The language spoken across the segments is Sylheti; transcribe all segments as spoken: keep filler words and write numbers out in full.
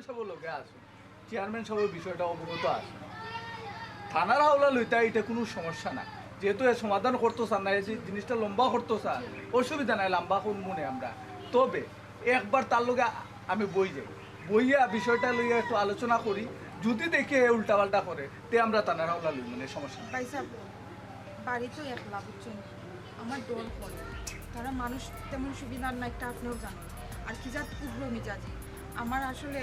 সাহেব লগে আছইন, চেয়ারম্যান সাহেব বিষয়টা অবগত আছইন। থানার হাওলা লইতা, এটা কোনো সমস্যা না। যেহেতু এ সমাধান করতো চান না, এই যে জিনিসটা লম্বা করতো চান, অসুবিধা নাই, লম্বা করমু নে আমরা। তবে একবার তার লগে আমি বই যাই, বইয়া বিষয়টা লইয়া একটু আলোচনা করি। যদি দেখি এ উল্টাপাল্টা করে, তে আমরা থানার হাওলা লইমু নে, সমস্যা নাই। ভাইসাব, বাড়িত একলা, বুঝছইন? আমার ডর করে। তারা মানুষ তেমন সুবিধার না, একটা আপনেও জানইন। আর কি জাত উগ্র মিজাজি, আমার আসলে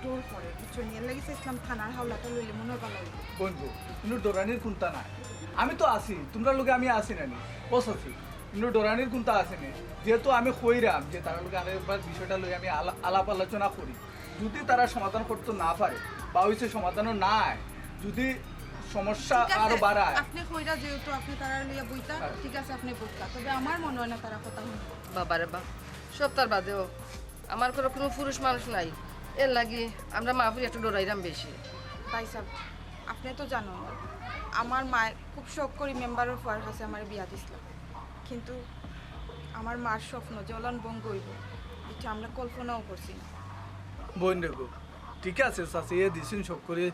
ডর করে, বুঝছইন? এর লাগি চাইছিলাম থানার হাওলাটা লইলে মনে অয় ভালা অইবো। বন্ধু, ইনো ডরানির কুন্তা নাই, আমি তো আছি, তুমরার লগে আমি আছি না নি? ও চাচি, ইনো ডরানির কুন্তা আছে নি? যেহেতু আমি কইরাম যে তারার লগে আরো একবার বিষয়টা লই আমি আলা-, আলাপ আলোচনা করি, যদি তারা সমাধান করতে না পারে বা অইছে সমাধানও নাই, যদি সমস্যা ঠিক আছে, আরো বাড়ায়। আপনে কইরা যেহেতু আপনে তারা লইয়া বইতা, হ্যাঁ। ঠিক আছে, আপনে বইতা, তবে আমার মনে অয় না তারা কথা হুনবো। বাবা রে বাপ, সবতার বাদেও আমার ঘরো কুনু পুরুষ মানুষ নাই, এর লাগি আমরা মা পুড়ি একটু ডরাইরাম বেশি। ভাইসাব, আপনে তো জানইন, আমার মায় খুব শখ করি মেম্বারর ফুয়ার কাছে আমারে বিয়া দিছলা, কিন্তু আমার মার স্বপ্ন যে অলান ভঙ্গ অইবো, ইটা আমরা কল্পনাও করছি না। বইন রে গো, ঠিক আছে চাচি, এ দিছইন শখ করি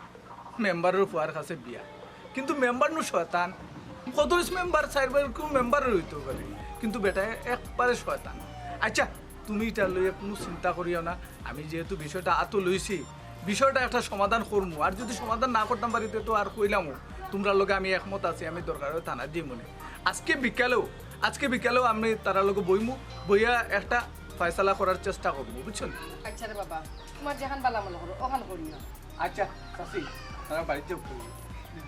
মেম্বারর ফুয়ার কাছে বিয়া, কিন্তু মেম্বার নু শয়তান। কত মেম্বার, চাইরবারকুর মেম্বার অইতো পারে, কিন্তু বেটা একবারে শয়তান। আচ্ছা, তুমি ইটা লইয়া কুনু চিন্তা করিও না, আমি যেহেতু বিষয়টা আতো লইছি, বিষয়টা একটা সমাধান করমু। আর যদি সমাধান না করতাম পারি, তে তো আর কইলামও, তুমরার লগে আমি একমত আছি, আমি দরকার অয় থানা দিমু নে। আজকে বিকালেও, আজকে বিকালেও আমি তারার লগে বইমু, বইয়া একটা ফয়সালা করার চেষ্টা করমু, বুঝছো নি? আচ্ছা রে বাবা, তুমার যেখান ভালা মনে করো, ওখান করিও। আচ্ছা, চাচি, তারা বাড়িত যাও কি?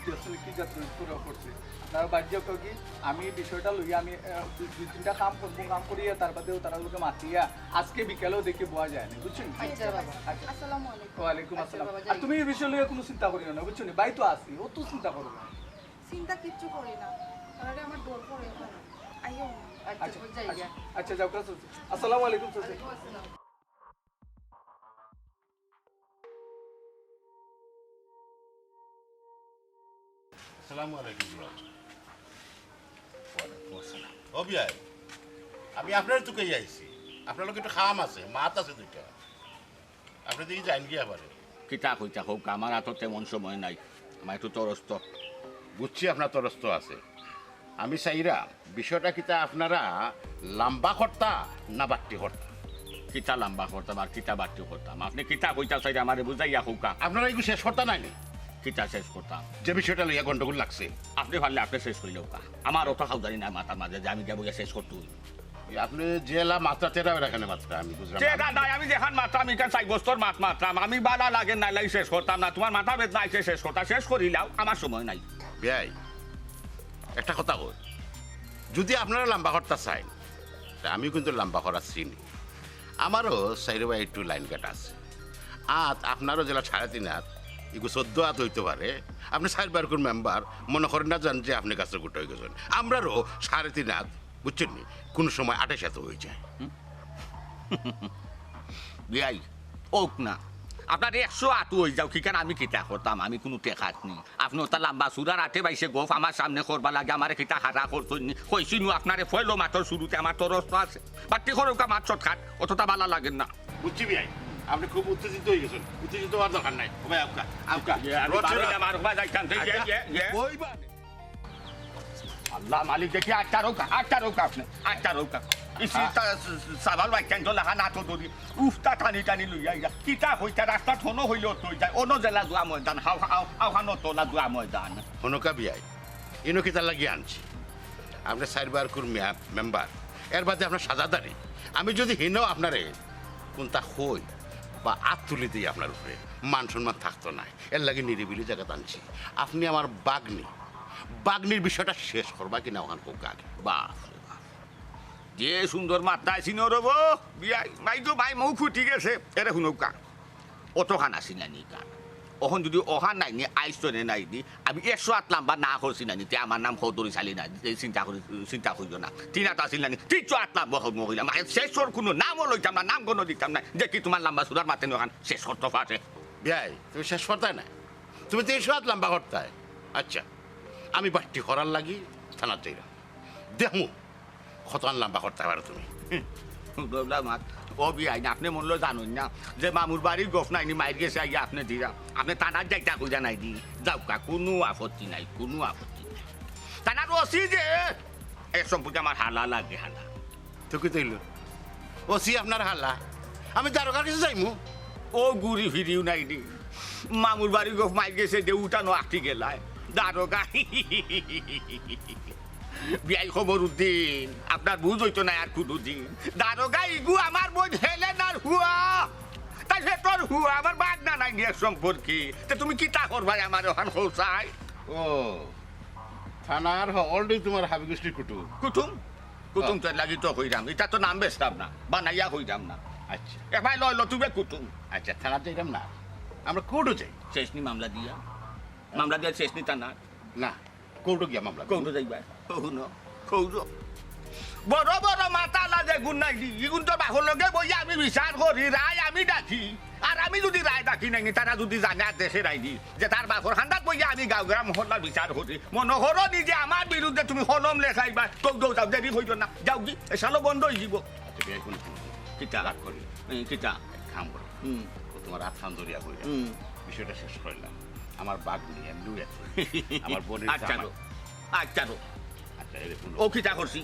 দেখছো নি কি জাত করে করছে? তারা বাড়িত যাও কি? আমি বিষয়টা লইয়া আমি, আহ, দুই, দুই তিনটা কাম করমু, কাম করিয়া তার বাদেও তারার লগে মাতিয়া আজকে বিকালেও দেখি বওয়া যায় না, বুঝছো নি? আচ্ছা বাবা। আচ্ছা। আসসালামু আলাইকুম। ওয়ালাইকুম আচ্ছা আসসালাম। বাবা, আর যাই। তুমি এই বিষয় লইয়া কুনু চিন্তা করিও না, বুঝছো নি? ভাই তো আছি, অত চিন্তা করো না। চিন্তা কিচ্ছু করি না, তারারে আমার ডর করে এখন। আইও না। আচ্ছা, আচ্ছা, যাই আচ্ছা, গিয়া। আচ্ছা, যাও, কাজ হচ্ছে। আসসালামু আলাইকুম, চাচি। ওয়ালাইকুম আসসালাম। আসসালামু আলাইকুম, ভাই। ওয়ালাইকুম আসসালাম। ও বিয়াই, আমি আপনার তুকেই আইছি। আপনার লগে একটু কাম আছে, মাত আছে দুইটা। আপনে দেখি যাইন গিয়া পারে। কিতা কইতা কউক্কা, আমার আতো তেমন সময় নাই, আমার একটু তরস্ত। বুঝছি আপনার তরস্ত আছে। আমি চাইরাম বিষয়টা কিতা আপনারা লাম্বা করতা না বাট্টি করতা? কিতা লাম্বা করতাম আর কিতা বাট্টি করতাম? আপনে কিতা কইতা চাইরা আমারে বুঝাইয়া কউক্কা। আপনারা এগু শেষ করতা নায় নি? কিতা শেষ করতাম? যে বিষয়টা লইয়া গন্ডগোল লাগছে। আপনে পারলে আপনে শেষ করিলাউক্কা। আমার অত খাউদারি নাই মাথার মাঝে যে আমি গিয়া বইয়া শেষ করতে অইবো। আপনে যেলা মাতরা তেরা বেড়া কেনে মাতরা, আমি বুঝলাম না। তেরা নাই, আমি যেখান মাতরাম, ইখান সাব্যস্তর মাত মাতরাম। আমি ভালা লাগে নাইলে শেষ করতাম না। তুমার মাথা বেদনা আইছে শেষ করতা, শেষ করিলাও, আমার সময় নাই। বিয়াই, একটা কথা কই, যদি আপনারা লাম্বা করতা চাইন, তে আমিও কিন্তু লাম্বা করা চিনি। আমারও চাইরো বাই একটু লাইন কাটা আছে। আত, আপনারও যেলা সাড়ে তিন আত, ইগু চৌদ্দ আত অইতো পারে। আপনে চাইরবারকুর মেম্বার, মনো করেন না যান যে আপনে গাছর গুটা অইগেছইন। আমরারও সাড়ে তিন আত, বুঝছইন নি, কুনু সময় আটাইশ আতও অইযায়। বিয়াই, অউক না। আপনার একশো আতও অইযাউক, ইখান আমি কিতা করতাম, আমি কুনু টেকাত নি। আপনে অতা লাম্বা চুড়ার আটে বাইশে গফ আমার সামনে করবার লাগি আমারে কিতা খাড়া করছইন নি? কইছি নু আপনারে পয়লো মাতর শুরুতে আমার তরস্ত আছে। বাট্টি করউক্কা মাত shortcut, অতটা ভালা লাগের না। বুঝছি বিয়াই, আপনে খুব উত্তেজিত অইগেছইন, উত্তেজিত অওয়ার দরকার নাই। ও ভাই, আউক্কা, আউক্কা। ইয়ে, আমি রোড পারলাম, সাইড আমার ভাই যাইতাম, যে, ইয়ে, আউক্কা। ইয়ে, ইয়ে। কইবা নে। আল্লাহ মালিক, দেখি আটটা রউক্কা, আটটা রউক্কা আপনে, আটটা রউক্কা। ইসি আ- তা-, সাবাল বাইচ্চাইন্তর লাখান আতো ধরি, উফতা টানি টানি লইয়া আইয়া। কিতা কইতা, রাস্তাত হনো অইলে অত অইযায়, অনো যেলা দোয়া ময়দান, হাও, হাও, হাও, হানো তোলা দোয়া ময়দান। হনকা বিয়াই, ইনো কিতার লাগি আনছি? আপনে চাইরবারকুর মেয়া-, মেম্বার, এর বাদে আপনার সাজাদারি। আমি যদি হিনো আপনারে কুন্তা কই বা আত তুলি দেই আপনার উপরে, মান সম্মান থাকতো নায়। এর লাগি নিরিবিলি জাগাত আনছি। আপনে আমার বাগ্নি, বাগ্নির বিষয়টা শেষ করবা কিনা অখান কউক্কা আগে। বাপ রে বাপ। যে সুন্দর মাতরা আইছে নি রে বো, বিয়াই, মাই গো মাই, মুখ ফুটি গেছে। এরে হুনউক্কা। অতখান আছিল না নি কান? অখন যদি অখান নাই নি, আইজ তো নে নাই নি, আমি একশো আত লাম্বা না করছি না নি, তে আমার নাম চৌধুরী চালি না নি, তে চিন্তা করি, চিন্তা করিও না। তিন আত আছিল না নি, তিনশো আত লাম্বা করমু কইলাম। আর শেষর কুনু নামও লইতাম না, নাম গন্ধ দিতাম না। দেখি তুমার লাম্বা চুড়ার মাতে নি অখান শেষ করতো পারে। বিয়াই, তুমি শেষ করতায় না? তুমি তিনশো আত লাম্বা করতায়। আচ্ছা, আমি বাট্টি করার লাগি থানাত যাইরাম। দেখমু, কতখান লাম্বা করতায় পারো তুমি। দৌলা মাত। ও বিয়াইন, আপনে মনলো জানইন না যে মামুর বাড়ির গফ নাইনি মাইর গেছে আইয়া আপনে দিরা। আপনে থানাত যাইতা কইরা নাইনি। যাউক্কা, কুনু আপত্তি নাই, কুনু আপত্তি নাই। থানার ওসি যে, এর সম্পর্কে আমার হালা লাগে, হালা। তো কিতা অইলো? ওসি আপনার হালা? আমি দারোগার কাছে যাইমু? ও ঘুরি ফিরিও নাইনি। মামুর বাড়ির গফ মাইর গেছে যে উঠানো আটকি গেলায়। দারোগা। বিয়াই খবর উদ্দিন, আপনার বুঝ অইতো নায় আর কুনুদিন। দারোগা, ইগু আমার বইন হেলেনার ফুয়া। তাইর পেটর ফুয়া, আমার ভাগনা নাইনি এর সম্পর্কে। তে তুমি কিতা করবায় আমারে অখান কও চাই? ও, থানার হকলটাউ তুমার হাবি গুষ্টির কুটুম। কুটুম? কুটুম হ্যাঁ। তো লাগি তো কইরাম। ইটা তো নাম বেচতাম না, বানাইয়া কইরাম না। আচ্ছা। এ ভাই, লয়, লয়, তুমি কুটুম। আচ্ছা, থানাত যাইরাম না, আমরা কোর্টো যাই। শেষ নি মামলা দিয়া? মামলা দিয়া শেষ নি থানাত? না, কোর্টো গিয়া মামলা। কোর্টো যাইবা? হুনো, কোর্টো। বড় বড় মাতাল যেগুন নাইনি, ইগুন তো বাপর লগে বইয়া আমি বিচার করি, রায় আমি ডাকি। আর আমি যুদি রায় ডাকি নাইনি, তারা যুদি জানে আর দেশে রাইনি, যে তার বাপর কান্দাত বইয়া আমি গাঁও গ্রাম মহল্লার বিচার করি, মনো করো নি যে আমার বিরুদ্ধে তুমি কলম লেখাইবায়, তো যাও, যাও, দেরি করিও না, যাওগি, এ শালো বন্ধ অইযিবো। আচ্ছা, বিয়াই, হুনো, হুনো, হুনো। কিতা? রাগ করিও না। হুম, কিতা? এক কাম করো। হুম। ও তুমার আত খান ধরিয়া কইরা। হুম। বিষয়টা শেষ করিলাম। আমার ভাগনি এমনেউ আছে। আমার বইনর আচ্ছা জামাই। গো, আচ্ছা গো। আচ্ছা, এই দেখুন। ও কিতা করছি?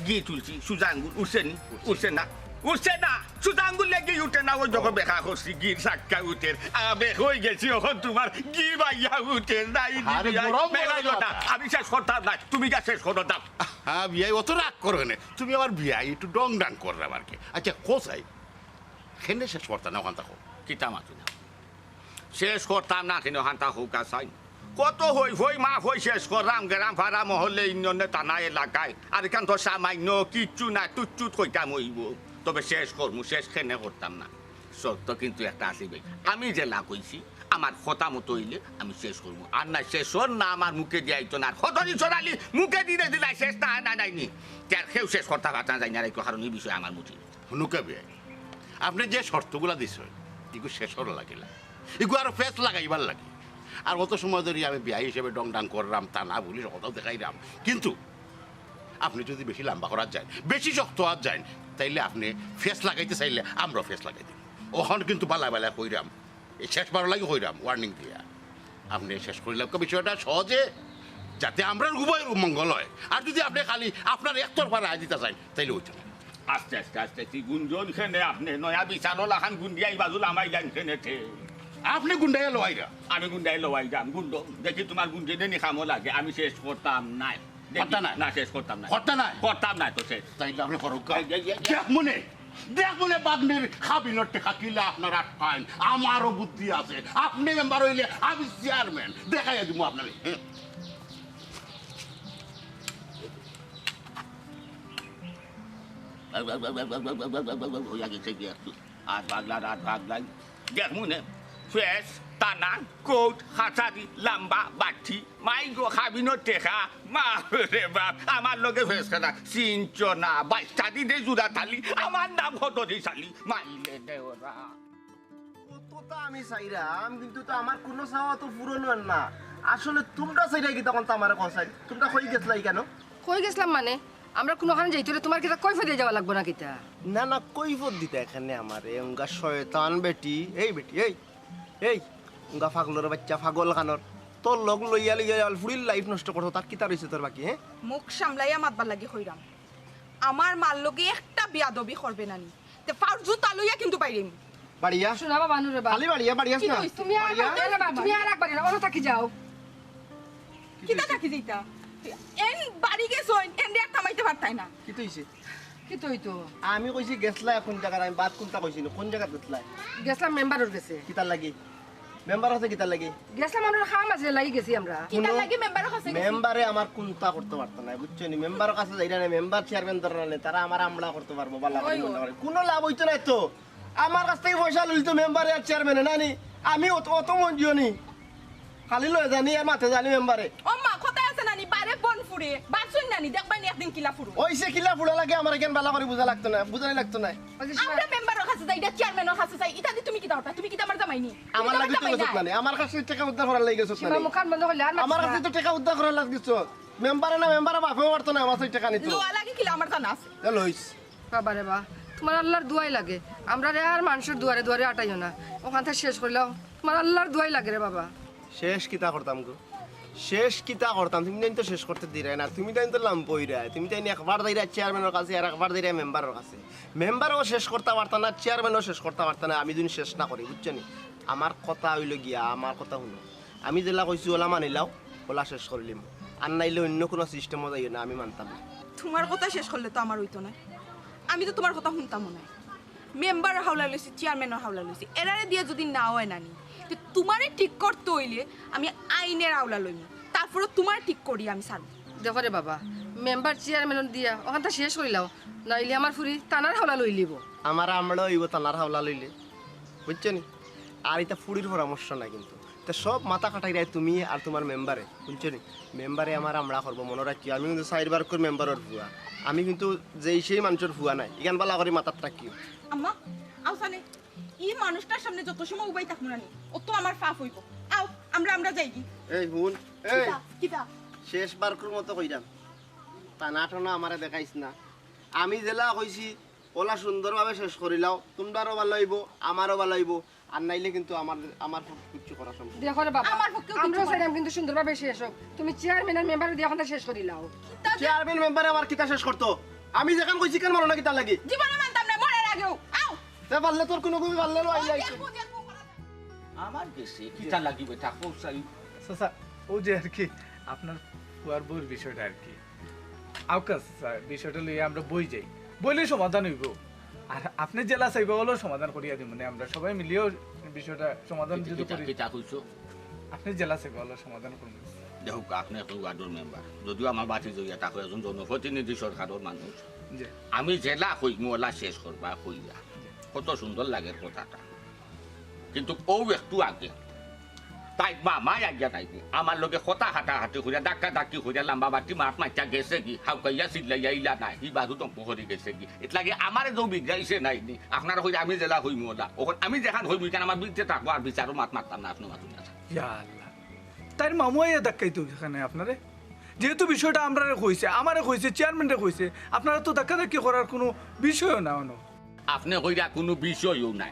ঘি তুলছি, সুজা আঙ্গুল উঠছে নি? উঠছে। উঠছে না। উঠছে না। সুজা আঙ্গুলে ঘি উঠে না, ওই যখন বেকা করছি, ঘির সাক্কা উঠের। আ, বেক অইগেছি, অখন তুমার ঘি বাইয়া উঠের। নাই, আরে, নাই, বড়, বড় মেলাইও না। কথা। আমি শেষ করতাম না, তুমি গিয়া শেষ করো, দাও। হ্যাঁ, বিয়াই, অত রাগ করো কেনে? তুমি আমার বিয়াই, একটু ডং ডাং কররাম আর কি। আচ্ছা, কও চাই, কেনে শেষ করতায় না, অখানতা কও। কিতা মাতো না? শেষ করতাম না কেনে, অখানতা কউক্কা চাই। কত হই হই মাফ হই শেষ কররাম, গ্রাম পাড়া মহল্লায়, ইউনিয়নে, থানা এলাকায়। আর ইখান তো সামাইন্য, কিচ্ছু না, তুচ্ছুত কইতাম অইবো। তবে শেষ করমু, শেষ কেনে করতাম না। শর্ত কিন্তু একটা আছে ভাই, আমি যেলা কইছি, আমার কথা মতো অইলে আমি শেষ করমু। আর না, শেষর না আমার মুখে দিয়া আইতো না। আর কতদিন সরালি মুখে দিলে দিলাই শেষ না, না, নাইনি। তে আর কেউ শেষ করতা পারতা না, যাই না, রাইখো, কারণ ই বিষয়ে আমার মুঠি। হুনুক্কা বিয়াই, আপনে যে শর্তগুলা দিছইন, ইগু শেষর লাগিলা, ইগু আরো ফেস লাগাইবার লাগি। আর অত সময় ধরি আমি বিয়াই হিসাবে ডং ডাং কররাম, থানা পুলিশ অতাও দেখাইরাম, কিন্তু আপনে যুদি বেশি লাম্বা করাত যাইন, বেশি শক্ত অওয়াত যাইন, তাইলে আপনে ফেস লাগাইতে চাইলে আমরাও ফেস লাগাই দিমু। অখন কিন্তু বালা বালা কইরাম, এই শেষবারর লাগি কইরাম, ওয়ার্নিং দিয়া। আপনে শেষ করিলাউক্কা বিষয়টা সহজে, যাতে আমরার উভয়র মঙ্গল অয়। আর যুদি আপনে খালি আপনার একতরফা রায় দিতা চাইন, তাইলে অইতো না। আস্তে, আস্তে, আস্তে, আস্তে, গুঞ্জন কেনে আপনে? নয়া বিচারর লাখান গুন্ডিয়া ই বাজু লামাইলাইন কেনে তে? আপনে গুন্ডাইয়া লওয়াইরা। আমি গুন্ডাইয়া লওয়াইরাম, গুন্ডো। দেখি তুমার গুঞ্জনে নি কামো লাগে, আমি শেষ করতাম নায়। দেখি, করতা নায়? না, শেষ করতাম নায়। করতা নায়? করতাম নায় তো শেষ। তাইলে আপনে করউক্কা। এই, এই, এই, এই। দেখমুনে, দেখমুনে ভাগনির কাবিনর টেকা কিলা আপনার আটকাইন। আমারও বুদ্ধি আছে। আপনে মেম্বার অইলে আমি চেয়ারম্যান। দেখাইয়া দিমু আপনারে। হুম। অইয়া গেছে গিয়া। আর ভাগলা, আর ভাগলাই। দেখমুনে, ফেস, থানা, কোর্ট, কাছারি, লাম্বা, বাট্টি, মাই গো, কাবিনর টেকা, মা রে বাপ, আমার লগে ফেস খেলা, চিনছ না, বাইশটা দিনে জুড়া তালি, আমার নাম কত দিছালি, মাইলে দেওরা। কত তো আমি চাইরাম, কিন্তু তো আমার কুনু চাওয়া তো পূরণ অর না। আসলে তুমরা চাইরায় কিতা অখন তো আমারে কও চাই, তুমরা কই গেছলায় কেনে? কই গেছলাম মানে? আমরা কুনুখানো যাইতে অইলে তুমার কিতা কৈফত দিয়া যাওয়া লাগবো না কিতা? না, না, কৈফত দিতায় কেনে আমারে, উঙ্গা শয়তান বেটি। এই বেটি, এই, এই, উঙ্গা পাগলর বাইচ্চা, পাগল কানোর। তোর লগ লইয়া লইয়া আল ফুড়ির লাইফ নষ্ট করছো, তার কিতা রইছে তোর বাকি, হে? মুখ সামলাইয়া মাতবার লাগি কইরাম, আমার মার লগে একটা বিয়াদবি করবে না নি। তে পাওর জুতা লইয়া কিন্তু বাইরাইমু। বাড়িয়া? শোনা বাবা, নুরে বাবা। খালি বাড়িয়া, বাড়িয়া কিতা শোনা। অইছে? তুমি আর বাড়িয়া? বাবা, তুমি আর একবার না, ওরা থাকি যাও। কিতা থাকি যাইতা? এন বাড়ি গেছইন, এন দিয়া থামাইতে পারতায় না। কিতা অইছে? কিতা অইতো? আমি কইছি গেছলায় কুন জাগাত, আমি বাদ কুনটা কইছি না, কুন জাগাত গেছলায়? গেছলাম মেম্বারর গেছে। কিতার লাগি? মেম্বার আছে কিতার লাগি? গেছলাম, আমরার কাম আছে, লাগি গেছি আমরা। কিতার লাগি মেম্বারর কাছে গেছি? মেম্বারে আমার কুন্তা করতে পারতো না, বুঝছো নি? মেম্বারর কাছে যাইরা না, মেম্বার চেয়ারম্যান ধরা না, তারা আমার আমলা করতে পারবো, বালা করি মনে করে। কুনু লাভ অইতো না তো। আমার কাছ থাকি পয়সা লইতো মেম্বারে আর চেয়ারম্যানে, না নি? আমি অত, অত মন দিও নি। খালি লয়ে যানি আর মাতে যানি মেম্বারে। ও মা, কথায় আছে না নি, বারে বন ফুড়ে, বাসুন না নি, দেখবায় নি একদিন কিলা ফুড়ো। অইছে কিলা ফুড়া লাগে, আমার এখান বালা করি বুঝা লাগতো না, বুঝানি লাগতো না। আমরা মেম্বারর কাছে যাই, ইটা চেয়ারম্যানর কাছে যাই, ইতা দি তুমি কিতা করতা? তুমি কিতা আমার জামাই নি? আমার লাগি তো গেছত না নি, আমার কাছে টেকা উদ্ধার করার লাগি গেছত না নি। মুখান বন্ধ করলে আর আমার কাছে তো টেকা উদ্ধার করার লাগি গেছত। মেম্বারে না, মেম্বারর বাপেও পারতো না আমার কাছে টেকা নিতো। লওয়া লাগি কিলা আমার জানা আছে। এ লইস। বাবা রে বা, তোমার আল্লাহর দোয়াই লাগে, আমরারে আর মানষর দুয়ারে দুয়ারে আটাইও না, অখানতা শেষ করিলাও। তোমার আল্লাহর দোয়াই লাগে রে বাবা। শেষ কিতা করতাম গো? শেষ কিতা করতাম? তুমি তাইন তো শেষ করতে দিরায় না, তুমি তাইন তো লাম্পইরায়। তুমি তাইন একবার যাইরায় চেয়ারম্যানর কাছে আর একবার যাইরায় মেম্বারর কাছে। মেম্বারও শেষ করতা পারতা না, চেয়ারম্যানও শেষ করতা পারতা না, আমি যদি শেষ না করি, বুঝছো নি? আমার কথা অইলো গিয়া, আমার কথা হুনো। আমি যেলা কইছি অলা মানিলাও, অলা শেষ করিলিমু। আর নাইলে অইন্য কুনু সিস্টেমও যাইও না, আমি মানতাম না। তোমার কথা শেষ করলে তো আমার অইতো নায়, আমি তো তোমার কথা হুনতামও নায়। মেম্বারর হাওলা লইছি, চেয়ারম্যানর হাওলা লইছি, এরারে দিয়া যদি না অয় নানি, তে তোমারে ঠিক করতে অইলে আমি আইনর হাওলা লইমু, তারপরে তোমারে ঠিক করি আমি ছাড়মু। দেখো রে বাবা, মেম্বার চেয়ারম্যান দিয়া অখানতা শেষ করিলাও, নাইলে আমার ফুরি থানার হাওলা লইলিবো। আমার আমরাও অইবো থানার হাওলা লইলে, বুঝছো নি? আর ইতা ফুরির পরামর্শ না কিন্তু, তে সব মাথা খাটাইরায় তুমি আর তোমার মেম্বারে, বুঝছো নি? মেম্বারে আমার আমরা করবো, মনো রাখিও। আমি কিন্তু চাইর বারকুর মেম্বারর ফুয়া, আমি কিন্তু যেই সেই মানষর ফুয়া নায়, ইখান বালা করি মাথাত রাখিও। আম্মা, আও সানে, ই মানুষটার সামনে যত সময় উবাই থাকমু নানি, অত আমার পাপ অইবো। আও, আমরা, আমরা যাইগি। এই হুন, এই কিতা, কিতা? শেষ বারকুর মতো কইরাম, টানা টানা আমারে দেখাইস না। আমি যেলা কইছি অলা সুন্দরভাবে শেষ করিলাও, তুমরারও বালা অইবো, আমারও বালা অইবো। আর নাইলে কিন্তু আমার, আমার পক্ষে কিচ্ছু করা সম্ভব না। দেখো রে বাবা, আমার পক্ষেও কিচ্ছু আমরাও করা- চাইরাম কিন্তু সুন্দরভাবে শেষ হোক। তুমি চেয়ারম্যান আর মেম্বাররে দিয়া অখানতা শেষ করিলাও। তা যে- চেয়ারম্যান মেম্বারে আবার কিতা শেষ করতো? আমি যেখান কইছি ইখান মানো না কিতা লাগি? জীবনে মানতাম না, মরার আগেও। আও। তে পারলে তোর কুনু কবি পারলে লো আইয়া আইছে। দেখো, দেখো, করা যায়। আমার গেছে কিতা লাগিবে থাকো চাই। চাচা, অউ যে আর কি আপনার ফুয়ার বউর বিষয়টা আর কি। আউকা চাচা, বিষয়টা লইয়া আমরা বই যাই, বইলে সমাধান অইবো। আর আপনে যেলা চাইবা অলাও সমাধান করিয়া দিমু নে, আমরা সবাই মিলিয়াও বিষয়টা সমাধান যদি কিতা, করি, কিতা কইছো? আপনে যেলা চাইবা অলাও সমাধান করমু। দেখো, আপনে একজন ওয়ার্ডর মেম্বার, যদিও আমার বাড়ি যাইয়া থাকো, একজন জনপ্রতিনিধি সরকারর মানুষ। জি। আমি যেলা কইমু অলা শেষ করবা কইয়া। কত সুন্দর লাগের কথাটা। কিন্তু অউ একটু আগে তাইর মামায় আইয়া নাই, আমার লগে কথা হাটাহাটি করিয়া, ধাক্কা ধাক্কি করিয়া, লাম্বা বাটি মাত মাতিয়া গেছেগি, হাউকাইয়া চিল্লাইয়া ইলা নাই, ই বারু দম্প করি গেছেগি। ইতলাগি আমারে যো বিগড়াইছে নাইনি, আপনারা কইরা আমি যেলা কইমু অলা। অখন আমি যেখান কইমু ইখান আমার বিরুদ্ধে থাকবো, আর বিচারও মাত মাততাম না, আপনে মাতুন না। ইয়া আল্লাহ, তাইর মামু আইয়া ধাক্কাইতো কেনে আপনারে? যেহেতু বিষয়টা আমরারে কইছে, আমারে কইছে, চেয়ারম্যানরে কইছে, আপনারা তো ধাক্কাধাক্কি করার কুনু বিষয়ও না অনো। আপনে কইরা কুনু বিষয়ও নাই।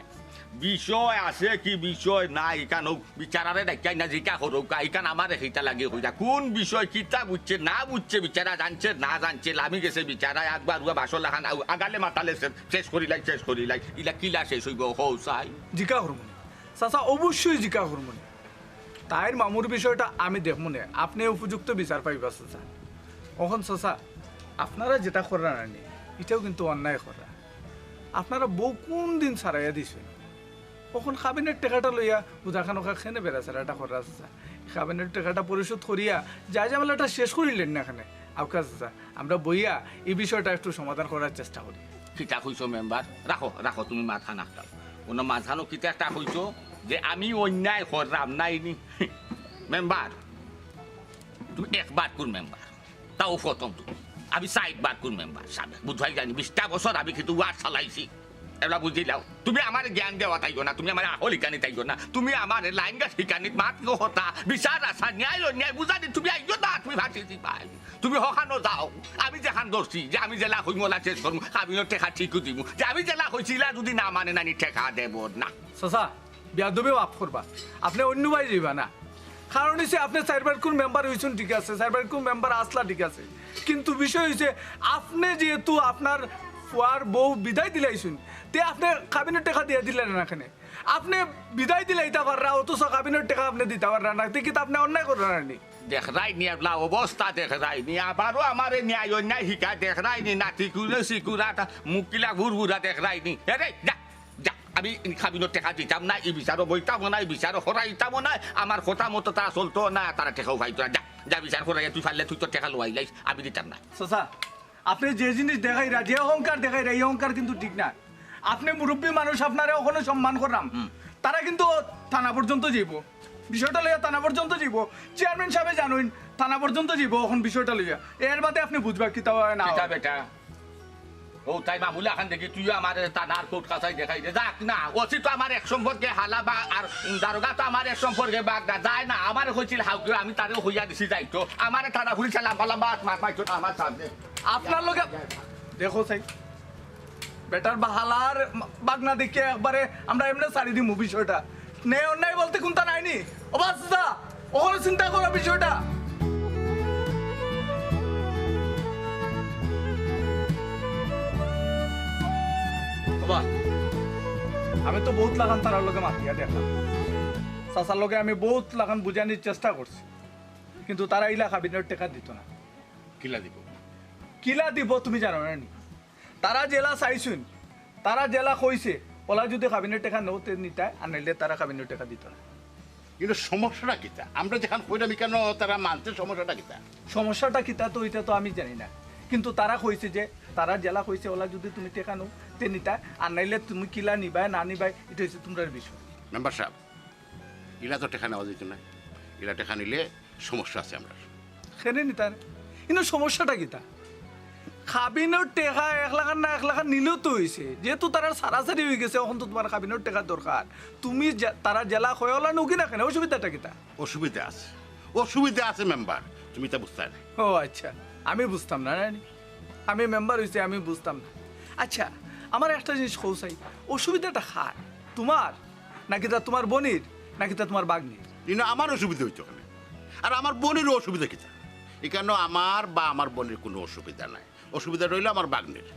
বিষয় আছে কি বিষয় নাই, ইখান অউ বিচারারে ডাকিয়া আইনা জিকা করউক্কা, ইখান আমারে কিতা লাগি কইরা। কুন বিষয় কিতা বুঝছে না বুঝছে, বিচারা জানছে না জানছে, লামি গেছে বিচারা, একবার উয়া বাসর লাখান আউ-, আগালে মাতালে শে-, শেষ করিলাই, শেষ করিলাই। ইলা কিলা শেষ অইবো, কও চাই? জিকা করমু নে। চাচা, অবশ্যই জিকা করমু নে। তাইর মামুর বিষয়টা আমি দেখমু নে, আপনে উপযুক্ত বিচার পাইবা চাচা। অখন চাচা, আপনারা যেটা কররা নানি, ইটাও কিন্তু অন্যায় কররা। আপনারা বউ কুন দিন ছাড়াইয়া দিছইন? অখন কাবিনর টেকাটা লইয়া হুদাখান অখা কেনে বেড়াছেড়াটা কররা চাচা? কাবিনর টেকাটা পরিশোধ করিয়া যায় ঝামেলাটা শেষ করিলেন না কেনে? আউকা চাচা, আমরা বইয়া ই বিষয়টা একটু সমাধান করার চেষ্টা করি। কিতা কইছো মেম্বার? রাখো, রাখো, তুমি মাতখান আটকাও। অনো মাতখানো কিতা একটা কইছো যে আমি অন্যায় কররাম নাইনি। মেম্বার, তুমি একবারকুর মেম্বার, তাও প্রথম তুমি। আমি চাইরবারকুর মেম্বার সাবেক। বুঝাই যায়নি, বিশটা বছর আমি কিন্তু ওয়ার্ড চালাইছি। এবলা বুঝিলাও, তুমি আমারে জ্ঞান দেওয়াত আইও না, তুমি আমারে আখল হিকানিত আইও না, তুমি আমারে লাইন গাছ হিকানিত মাত কথা, বিচার আচার, ন্যায় অন্যায় বুঝানি তুমি আইও না, তুমি ফাঁসি দিবায়। তুমি হখানো যাও, আমি যেখান ধরছি যে আমি যেলা কইমু অলা শেষ করমু, কাবিনর টেকা ঠিকউ দিমু, যে আমি যেলা কইছি ইলা যদি না মানে নানি টেকা দেব না। চাচা, বেয়াদবি মাফ করবা, আপনে অইন্য বায় যাইবা না। কারণ অইছে আপনে চাইরবারকুর মেম্বার অইছইন ঠিক আছে, চাইরবারকুর মেম্বার আছলা ঠিক আছে, কিন্তু বিষয় অইছে আপনে যেহেতু আপনার ফুয়ার বউ বিদায় দিলাইছইন, তে আপনে কাবিনর টেকা দিয়া দিলা না কেনে? আপনে বিদায় দিলাইতা পাররা, অথচ কাবিনর টেকা আপনে দিতা পাররা না, তে কিতা আপনে অন্যায় কররা নানি? দেখরায়নি এবলা অবস্থা, দেখরায়নি আবারও আমারে ন্যায় অন্যায় হিকায়, দেখরায়নি নাতি কুলে সিকুরা মুকিলা ঘুরঘুরা, দেখরায়নি। এরে যা, যা, আমি কাবিনর টেকা দিতাম না, ই বিচারো বইতাম না, ই বিচারো করাইতাম না, আমার কথা মতো তারা চলতো না, তারা টেকাও পাইতো না। যা, যা বিচার করাইয়া তুই পারলে তুই তোর টেকা লওয়াইলাইস, আমি দিতাম না। চাচা, আপনে যে জিনিস দেখাইরা, যে অহংকার দেখাইরা, ই অহংকার কিন্তু ঠিক না। আপনে মুরব্বি মানুষ, আপনারে অখনো সম্মান কররাম। তারা কিন্তু থানা পর্যন্ত যাইবো, বিষয়টা লইয়া থানা পর্যন্ত যাইবো। চেয়ারম্যান সাবে জানইন, থানা পর্যন্ত যাইবো অখন বিষয়টা লইয়া। এর বাদে আপনে বুঝবা কিতা অয় না অয়। কিতা বেটা? ও তাই মামুলা খান দেখি তুইও আমার থানার কোর্ট কাছাই দেখাই দে। যাক না, ওসি তো আমার এক সম্পর্কে হালা বা আর দারোগা তো আমার এক সম্পর্কে বাগদা। যায় না, আমারে কইছিল হাউকে, আমি তারেও কইয়া দিছি যাইতো। আমারে থানা পুলিশে লম্বা লম্বা আত মার মারতো না আমার সামনে। আপনার লগে দেখো চাই, বেটার বাহালার বাগনা দেখিয়া একবারে আমরা এমনে ছাড়ি দিমু বিষয়টা। ন্যায় অন্যায় বলতে কুনতা নাইনি? ও বা চাচা, অখনো চিন্তা করো বিষয়টা। ও বা, আমি তো বউত লাখান তারার লগে মাতিয়া দেখলাম, চাচার লগে আমি বউত লাখান বুঝানির চেষ্টা করছি, কিন্তু তারা ইলা কাবিনর টেকা দিতো না। কিলা দিবো? কিলা দিবো তুমি জানো না নি? তারা যেলা চাইছইন, তারা যেলা কইছে, অলা যুদি কাবিনর টেকা নেও তে নিতায়, আর নাইলে তারা কাবিনর টেকা দিতো না। কিন্তু সমস্যাটা কিতা? আমরা যেখান কইরাম ইখান তারা মানতে, সমস্যাটা কিতা? সমস্যাটা কিতা তো ইটা তো আমি জানি না, কিন্তু তারা কইছে যে, তারা যেলা কইছে অলা যুদি তুমি টেকা নেও তে নিতায়, আর নাইলে তুমি কিলা নিবায় না নিবায় ইটা অইছে তুমরার বিষয়। মেম্বার সাব, ইলা তো টেকা নেওয়া যাইতো না, ইলা টেকা নিলে সমস্যা আছে আমরার। কেনে নিতা না? কিন্তু সমস্যাটা কিতা? কাবিনর টেকা এক লাখান না এক লাখান নিলেও তো অইছে, যেহেতু তারার সারাসারি অইগেছে, অখন তো তুমার কাবিনর টেকার দরকার। তুমি যে-, তারা যেলা কয় অলা নেও গি না কেনে, অসুবিধাটা কিতা? অসুবিধা আছে, অসুবিধা আছে মেম্বার, তুমি ইতা বুঝতায় না। ও আইচ্ছা, আমি বুঝতাম না, না নি? আমি মেম্বার অইছি, আমি বুঝতাম না। আইচ্ছা, আমারে একটা জিনিস কও চাই, অসুবিধাটা কার? তুমার, নাকিতা তুমার বইনর, নাকিতা তুমার বাগনির? ইনো আমার অসুবিধা অইতো কেনে? আর আমার বইনরও অসুবিধা কিতা? ইখানো আমার বা আমার বইনর কুনু অসুবিধা নাই। অসুবিধাটা অইলো আমার বাগনির।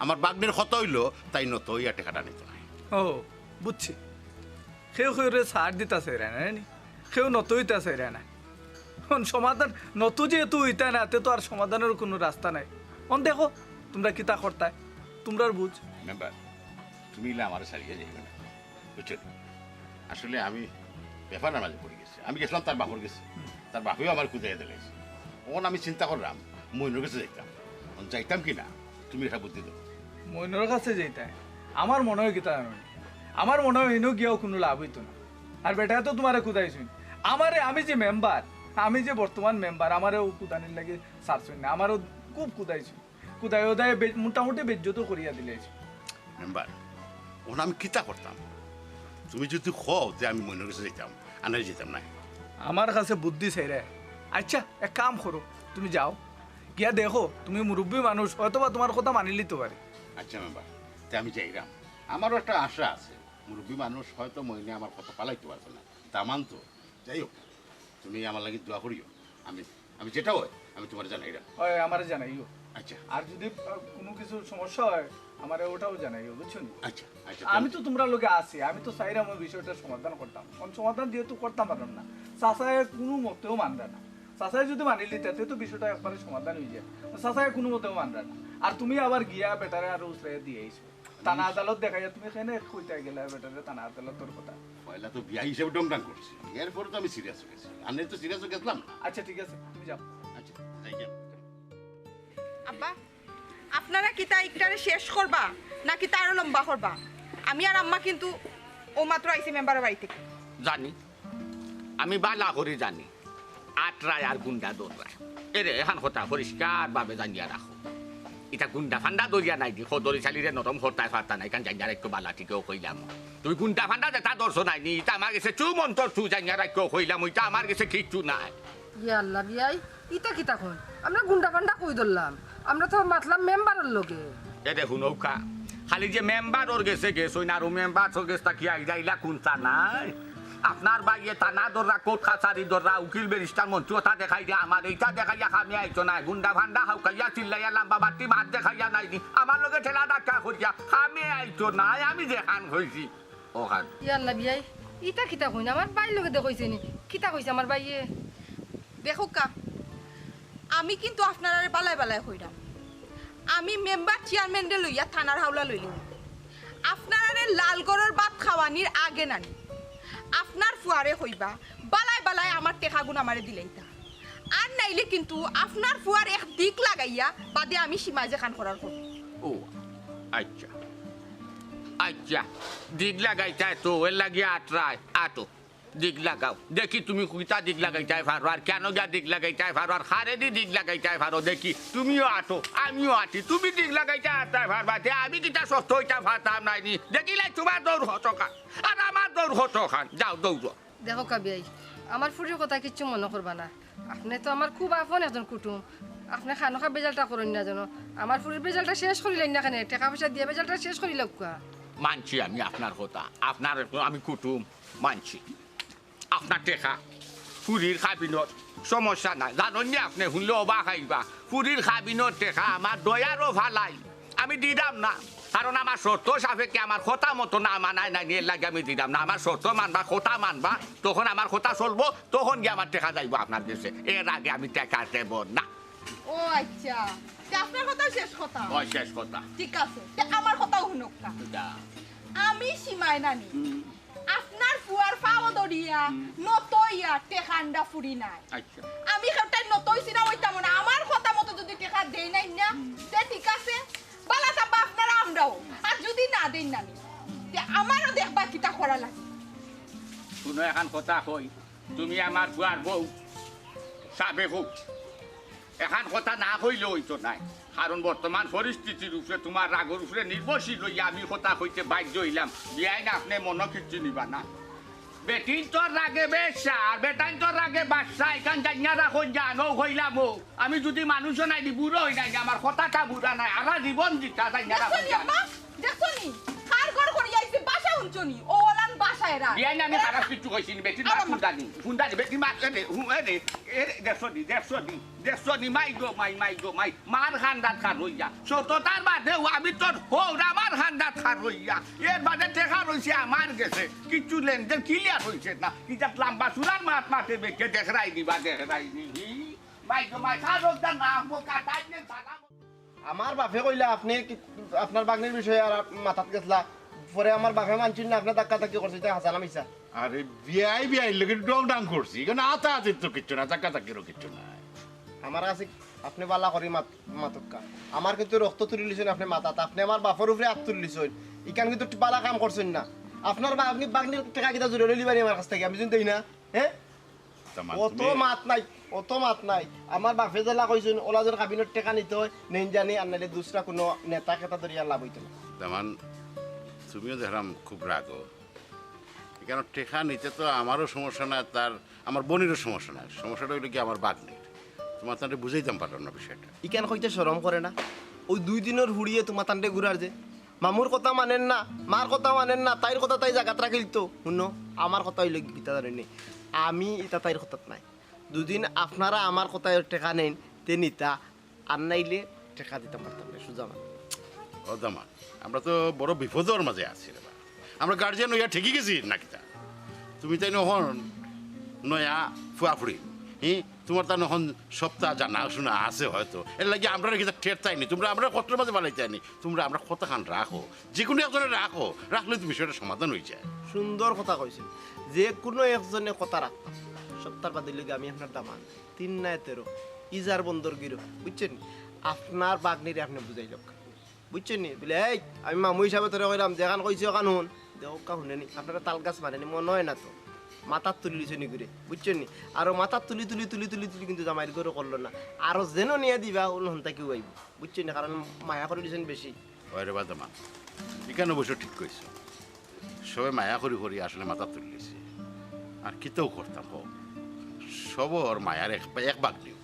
আমার বাগনির কথা অইলো, তাই নত অইয়া টেকাটা নিতো নায়। ও, বুঝছি। কেউ কেউরে ছাড় দিতা চাইরা না, নি? কেউ নত অইতা চাইরা না। অখন সমাধান নত যেহেতু অইতা না, তে তো আর সমাধানর কুনু রাস্তা নাই। অখন দেখো, তুমরা কিতা করতায়, তুমরার বুঝ। মেম্বার, তুমি ইলা আমারে ছাড়িয়া যাইবায় না, বুঝছো নি? আসলে আমি ব্যাপারর মাঝে পড়ি গেছি। আমি গেছলাম তার বাপর গেছে, তার বাপেও আমারে কুদাইয়া দিলাইছে। অখন আমি চিন্তা করলাম, মইনর গেছে যাইতাম। অখন যাইতাম কি না, তুমি একটা বুদ্ধি দেও। মইনর কাছে যাইতায়? আমার মনে অয় কিতা জানো নি? আমার মনে অয় ইনো গিয়াও কুনু লাভ অইতো না। আর বেটায় তো তুমারে কুদাইছইন। আমারে, আমি যে মেম্বার, আমি যে বর্তমান মেম্বার, আমারে অউ কুদানির লাগি ছাড়ছইন না। আমারেও খুব কুদাইছইন। কুদাই উদাই বে-, মোটামুটি বেইজ্জত করিয়া দিলাইছইন। মেম্বার, অখন আমি কিতা করতাম? তুমি যুদি কও যে আমি মইনর গেছে যাইতাম, আর নাইলে যাইতাম নায়। আমার কাছে বুদ্ধি চাইরায়। আইচ্ছা, এক কাম করো, তুমি যাও, গিয়া দেখো, তুমি মুরব্বি মানুষ, অয়তো বা তুমার কথা মানিলিতো পারে। আইচ্ছা মেম্বার, তে আমি যাইরাম। আমারও একটা আশা আছে, মুরব্বি মানুষ, অয়তো মইনে আমার কথা ফালাইতো পারতো না, দামান তো। যাই হোক, তুমি আমার লাগি দোয়া করিও। আমি, আমি যেটা অয়, আমি তুমারে জানাইরাম। অয়, আমারে জানাইও। আইচ্ছা। আর যুদি, আহ, কুনু কিছু সমস্যা অয়, আমারে অটাও জানাইও, বুঝছো নি? আইচ্ছা, আইচ্ছা, আমি তো তুমরার লগে আছি, আমি তো চাইরাম অউ বিষয়টার সমাধান করতাম। অখন সমাধান যেহেতু করতাম পারলাম না, চাচায় কুনু মতেও মানরা না। চাচায় যুদি মানিলিতা, তে তো বিষয়টা একবারে সমাধান অইযায়। চাচায় কুনু মতেও মানরা না। আর তুমি আবার গিয়া বেটারে আরো উছলাইয়া দিয়াইছো। থানা আদালত দেখাইয়া তুমি কেনে কইতায় গেলায় বেটারে থানা আদালতর কথা? পয়লা তো বিয়াই হিসাবে ঢং ঢং করছি, এরপরে তো আমি serious অই গেছি, আর নাইলে তো serious অই গেছলাম না। আইচ্ছা, ঠিক আছে, তুমি যাও। আইচ্ছা, যাই গিয়া। আব্বা, আপনারা কিতা ইকটারে শেষ করবা নাকিতা আরো লম্বা করবা? আমি আর আম্মা কিন্তু অউ মাত্র আইছি মেম্বারর বাড়ি থাকি। জানি, আমি ভালা করি জানি, আটরায় আর গুন্ডা দৌড়ায়। এরে, এখান কথা পরিষ্কার ভাবে জানিয়া রাখো। ইতা গুন্ডা ফান্ডা দৌড়িয়া নায় দি, কদরি চালিরে নরম করতায় পারতা নায়, ইখান জানিয়া রাখিও ভালা, ঠিকও কইলাম। তুমি গুন্ডা ফান্ডা যেতা দৌড়ছো নায় নি, ইতা আমার গেছে চু মন্তর চু, জানিয়া রাখিও কইলাম, ইতা আমার গেছে কিচ্ছু নায়। ইয়া আল্লাহ বিয়াই, ইতা কিতা কইন? আমরা গুন্ডা ফান্ডা কই ধরলাম? আমরা তো মাতলাম মেম্বারর লগে। এরে হুনউক্কা, খালি যে মেম্বারর গেছে গেছইন, আর অউ মেম্বারর গেছ থাকি আইরা ইলা কুন্তা নায়। আপনার ভাইয়ে থানা ধররা, কোর্ট কাছারি ধররা, উকিল ব্যারিস্টার মন্ত্রী অতা দেখাইরা, আমারে ইতা দেখাইয়া কামে আইতো নায়। গুন্ডা ফান্ডা হাউকাইয়া চিল্লাইয়া লাম্বা বাট্টি মাত দেখাইয়া নায় নি, আমার লগে ঠেলা ধাক্কা করিয়া কামে আইতো নায়, আমি যেখান কইছি। অখান। ইয়া আল্লাহ বিয়াই, ইতা কিতা কইন? আমার ভাইর লগে দে কইছে নি? কিতা কইছে আমার ভাইয়ে? দেখউক্কা, আমি কিন্তু আপনারারে বালায় বালায় কইরাম, আমি মেম্বার চেয়ারম্যানরে লইয়া থানার হাওলা লইলিমু। আপনারারে লালগড়র ভাত খাওয়ানির আগে নানি, আপনার ফুয়ারে কইবা, বালায় বালায় আমার টেকাগুন আমারে দিলাইতা। আর নাইলে কিন্তু আপনার ফুয়ার এক দিক লাগাইয়া বাদে আমি সীমা যেখান করার করমু। ও, আইচ্ছা। আইচ্ছা, দিক লাগাইতায় তো, এরলাগি আটরায়, আটো। দিক লাগাও। দেখি তুমি কিতা দিক লাগাইতায় পারো, আর কেনে গিয়া দিক লাগাইতায় পারো, আর কারেদি দিক লাগাইতায় পারো। দেখি, তুমিও আটো, আমিও আটি। তুমি দিক লাগাইতায় আটতায় পারবায় তে, আমি কিতা শক্ত অইতাম পারতাম নায় নি? দেখিলায় তুমার দৌড় কতখান, আর আমার দৌড় কতখান। যাও, দৌড়ো। দেখউক্কা বিয়াই, আমার ফুরির কথা কিচ্ছু মনো করবা না। আপনে তো আমার খুব আপন একজন কুটুম। আপনে খানোখা বেজালটা করইন না যেন। আমার ফুরির বেজালটা শেষ করিলাইন না কেনে? টেকা পয়সা দিয়া বেজালটা শেষ করিলাউক্কা। মানছি আমি আপনার কথা, আপনার আমি কুটুম, মানছি। আপনার টেকা ফুরির কাবিনর সমস্যা নাই। জানইন নি আপনে, হুনলে অবাক অইবা। ফুরির কাবিনর টেকা আমার ডয়ারো ফালাই, আমি দিতাম না। কারণ আমার শর্ত সাপেক্ষে আমার কথা মতো না মানায় নাই, এর লাগি আমি দিতাম না। আমার শর্ত মানবা, কথা মানবা, তখন আমার কথা চলবো, তখন গিয়া আমার টেকা যাইবো আপনার গেছে। এর আগে আমি টেকা দেব না। ও আচ্ছা, তে আপনার কথা শেষ কথা? ওই শেষ কথা। ঠিক আছে, তে আমার কথাও হুনউক্কা। যা। আমি সীমায় নানি। হুম। আপনার ফুয়ার পাও ধরিয়া, হুম। নত অইয়া টেকা আনরা ফুরি নায়। আচ্ছা। আমি কেউটাই নত অইছি না, অইতাম না। আমার কথা মতো যুদি টেকা দেইন না, হুম। তে ঠিক আছে। বালা থাকবা আপনারা আমরাও। আর যুদি না দেইন না নি, তে আমারও দেখবা কিতা করা লাগে। হুনো, এখান কথা কই, তুমি আমার ফুয়ার বউ, সাবেক বউ। এখান কথা না কইলে অইতো নায়, কারণ বর্তমান পরিস্থিতির উপরে, তুমার রাগর উপরে নির্ভরশীল অইয়া আমি কথা কইতে বাধ্য অইলাম। বিয়াইন, আপনে মনো কিচ্ছু নিবা না। বেটিন তোর রাগে বেশ্যা, আর বেটাইন তোর রাগে বাদশা, ইখান জানিয়া রাখো জানো, কইলাম ও। আমি যুদি মানুষও নায়, বুড়া অই নাই, আমার কথাটা বুড়া নায়, হারা জীবন দিতা জানিয়া রাখো জানো। দেখছো নি? কার ঘর করি আইছে, বাসা হুনছো নি? ও ওলান বাসা এরা। বিয়াইন, আমি খারাপ কিচ্ছু কইছি নি, বেটির মা আরে মা। হুন্ডা নি, হুন্ডা নি, বেটির মা, এ রে, হু, এ রে, এ রে, দেখছো নি, দেখছো নি, দেখছো নি, মাই গো মাই, মাই গো মাই, মার কান্দাত খার অইয়া। সততার বাদেও আমি তোর হউর, আমার কান্দাত খার অইয়া। এর বাদে টেকা রইছে আমার গেছে, কিচ্ছু লেনদেন clear অইছে না। কিতা লাম্বা চুরার মাত মাতে বেকে দেখরাই দিবা, দেখরাই নি। মাই গো মাই, খার অইতা না, মো কাটাই নে সালাম। আমার বাপে কইলা আপনে কি, আপনার বাগনির বিষয়ে আর মাতাত গেছলা, পরে আমার বাপে মানছইন না, আপনে ধাক্কা ধাক্কি করছইন, ইতা হাছা না মিছা? আরে বিয়াই বিয়াইর লগে ঢং ঢং করছি, ইখানো আতা আতির তো কিচ্ছু না, ধাক্কা ধাক্কিরও কিচ্ছু নাই। আমার কাছে আপনে বালা করি মাত-, মাতউক্কা। আমার কিন্তু রক্ত তুলিলিছইন আপনে মাতাত, আপনে আমার বাপর উপরে আত তুলিলিছইন, ইখান কিন্তু বালা কাম করছইন না। আপনার বাগনি, বাগনির টেকা কিতা জুরে লইলিবা নি আমার কাছ থাকি, আমি যুদি দেই না, হে? দামান, অত তুমি মাত নাই, অত মাত নাই। আমার বাপে যেলা কইছইন, ওলা যেন কাবিনর টেকা নিতে অয়, নেইন জানি, আর নাইলে দুসরা কুনু নেতা কেতা ধরিয়া লাভ অইতো না। দামান, তুমিও দেখরাম খুব রাগো। ইখানো টেকা নিতে তো আমারও সমস্যা নাই, তার আমার বইনেরও সমস্যা নাই। সমস্যাটা অইলো কি আমার বাগনির। তুমার তারে বুঝাইতাম পারলাম না বিষয়টা। ইখান কইতে শরম করে না? ওই দুই দিনর হুড়িয়ে তুমার তান্ডে ঘুরার যে মামুর কথা মানের না, মার কথা মানের না, তাইর কথা তাই জাগাত রাখিল তো। হুনো, আমার কথা অইলো কি, কিতা জানো নি? আমি ইতা তাইর কথাত নাই। দুদিন আপনারা আমার কথায় টেকা নেইন, তে নিতা, আর নাইলে টেকা দিতাম পারতাম না, সুজা মাত। ও দামান, আমরা তো বড় বিপদর মাঝে আছি রে বা। আমরা গার্জিয়ান অইয়া ঠেকি গেছি না কিতা? তুমি তাইন অখন নয়া ফুয়াফুড়ি, হি? তুমার তাইন অখন সবতা জানা শুনা আছে হয়তো, এর লাগি আমরারে কিতা ঠেরতায় নি, তুমরা আমরারে কষ্টর মাঝে ফালাইতায় নি। তুমরা আমরার কথাখান রাখো, যেকুনু একজনে রাখো, রাখলে তো বিষয়টা সমাধান অই যায়। সুন্দর কথা কইছইন, যেকুনু একজনে কথা রাখতাম। সবতার বাদে অইলো গি আমি আপনার দামান, তিন নায় তেরো, ইজার বন্দর গিরো, বুঝছইন নি? আপনার বাগনিরে আপনে বুঝাইলাউক্কা, বুঝছইন নি? বলে, "এই, আমি মামু হিসাবে তোরে কইরাম, যেখান কইছি ওখান হুন।" দেখউক্কা হুনে নি, আপনারে তাল গাছ মানে নি, মনো অয় না তো। মাতাত তুলিলিছইন ইগুরে, বুঝছইন নি? আরো মাতাত তুলি, তুলি, তুলি, তুলি, তুলি কিন্তু জামাইর ঘরো করলো না। আরো যেনো নিয়া দিবা, অনো হন্তা কেউ আইবো, বুঝছইন নি? কারণ মায়া করিলিছইন বেশি। ওই রে বা দামান, ইখান অবশ্য ঠিক কইছো। সবে মায়া করি করি আসলে মাতাত তুলিলিছে। আর কিতাও করতাম, কও। সবর মায়ার এক, এক বাগনিও।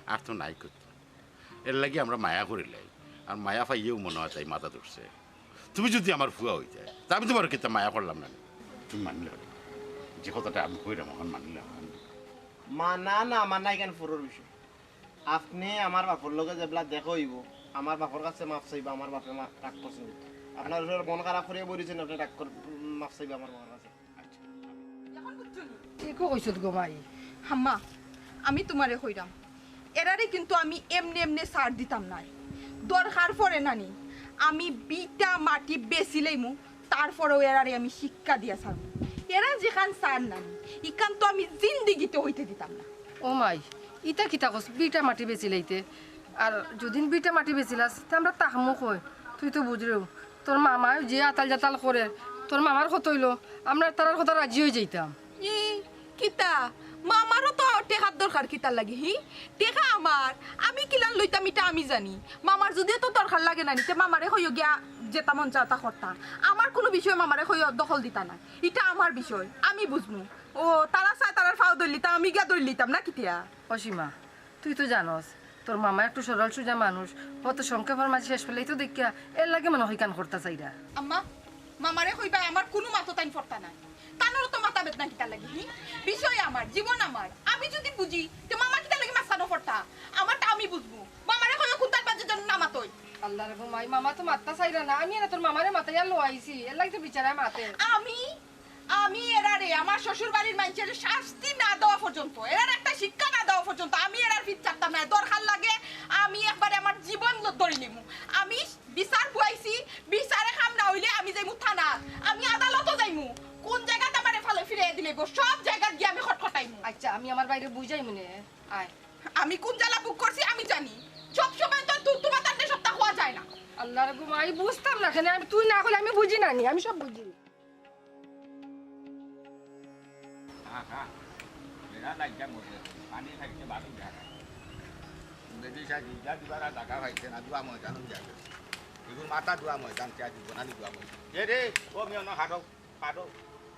আর তো নাই করতাম। এর লাগি আমরা মায়া করিলাই। আর মায়া পাইয়াউ মনো অয় তাই মাতাত উঠছে। তুমি যুদি আমার ফুয়া অইতায়, তে আমি তুমারে কিতা মায়া করলাম না নি? তুমি মানিলাও না। যে কথাটা আমি কইরাম, অখন মানিলাও না। মানা না মানা ইখান পরর বিষয়। আপনে আমার বাপর লগে যেবলা দেখা অইবো, আমার বাপর কাছে মাফ চাইবা, আমার বাপে মা-, রাগ করছইন। আপনার উপরে মন খারাপ করিয়া বই রইছইন, আপনে রাগ কর-, মাফ চাইবা আমার বাপর কাছে। অখন বুঝছো নি? ঠিকউ কইছত গো মাই। হাম্মা, আমি তুমারে কইরাম, এরারে কিন্তু আমি এমনে এমনে ছাড় দিতাম নায়। দরকার পড়ে নানি, আমি বিটা মাটি বেচিলাইমু, তারপরেও এরারে আমি শিক্ষা দিয়া ছাড়মু। এরা যেখান চার নানি, ইখান তো আমি জিন্দিগিতে অইতে দিতাম না। ও মাই, ইতা কিতা কস, বিটা মাটি বেচিলাইতে? আর যুদিন বিটা মাটি বেচিলাস, তে আমরা থাকমু কই? তুই তো বুঝরেউ, তোর মামায় যে আতাল জাতাল করের, তোর মামার কথা অইলো, আমরা তারার কথা রাজি অই যাইতাম। ই, কিতা? মামারও তো টেকার দরকার কিতার লাগি, হি? টেকা আমার, আমি কিলান লইতাম ইটা আমি জানি। মামার যুদি অত দরকার লাগে নানি, তে মামারে কইও গিয়া যেতা মন চায় অতা করতা। আমার কুনু বিষয়ে মামারে কইও দখল দিতা না। ইটা আমার বিষয়, আমি বুঝমু। ও, তারা চায় তারার পাও ধরলিতা, আমি গিয়া ধরলিতাম না কিতা? ও সীমা, তুই তো জানস, তোর মামা একটু সরল সুজা মানুষ, অত সংক্ষেপর মাঝে শেষ পেলেই তো দেখিয়া এর লাগে মনে হয় কান করতা চাইরা। আম্মা, মামারে কইবা আমার কুনু মাতো তাইন ফরতা নাই। তানরও তো মাথা বেদনা কিতা লাগি, হি? বিষয় আমার, জীবন আমার। আমি যদি বুঝি, তে মামা কিতা লাগি মাথা না ফরতা? আমারটা আমি বুঝমু। মামারে কইও কুন্তার বাজে যেন না মাতই। আল্লাহ রে গো মাই, মামা তো মাততা চাইরা না। আমি এরা তোর মামারে মাতাইয়া লওয়াইছি, এর লাগি তো বিচারায় মাতে। আমি, আমি এরারে আমার শ্বশুর বাড়ির মাইনষের শাস্তি না দেওয়া পর্যন্ত, এরার একটা শিক্ষা না দেওয়া পর্যন্ত আমি এরার ফিত ছাড়তাম না। দরকার লাগে আমি একবারে আমার জীবন ল-, ধরি নিমু। আমি বিচার বুয়াইছি, বিচারে কাম না অইলে আমি যাইমু থানাত, আমি আদালতও যাইমু। কোন জাগাত আমারে ফালে ফিরাইয়া দিলে গো, সব জাগাত গিয়া আমি খটখটাইমু। আচ্ছা, আমি আমার বাইরে বুঝাইমু নে। আয়। আমি কোন জ্বালা ভোগ করছি আমি জানি। সব সময় তো তু-, তোমার তান্ডে সবটা হওয়া যায় না। আল্লাহ রে গো মাই, বুঝতাম না কেনে, আমি, তুই না কইলে আমি বুঝি না নি, আমি সব বুঝি। হ্যাঁ, হ্যাঁ। এরা লাইগা মরে। পানি খাইতে বারো জায়গা। বেটি সাহেব, ইটা দিবার আর জায়গা পাইছে না, দুয়া ময়দান হয়ে যাবে। এগুলো মাথা দুয়া ময়দান, চা দিব না, দুয়া ময়দান। এ রে, ও মিয়া, না হাঁটো, হাঁটো।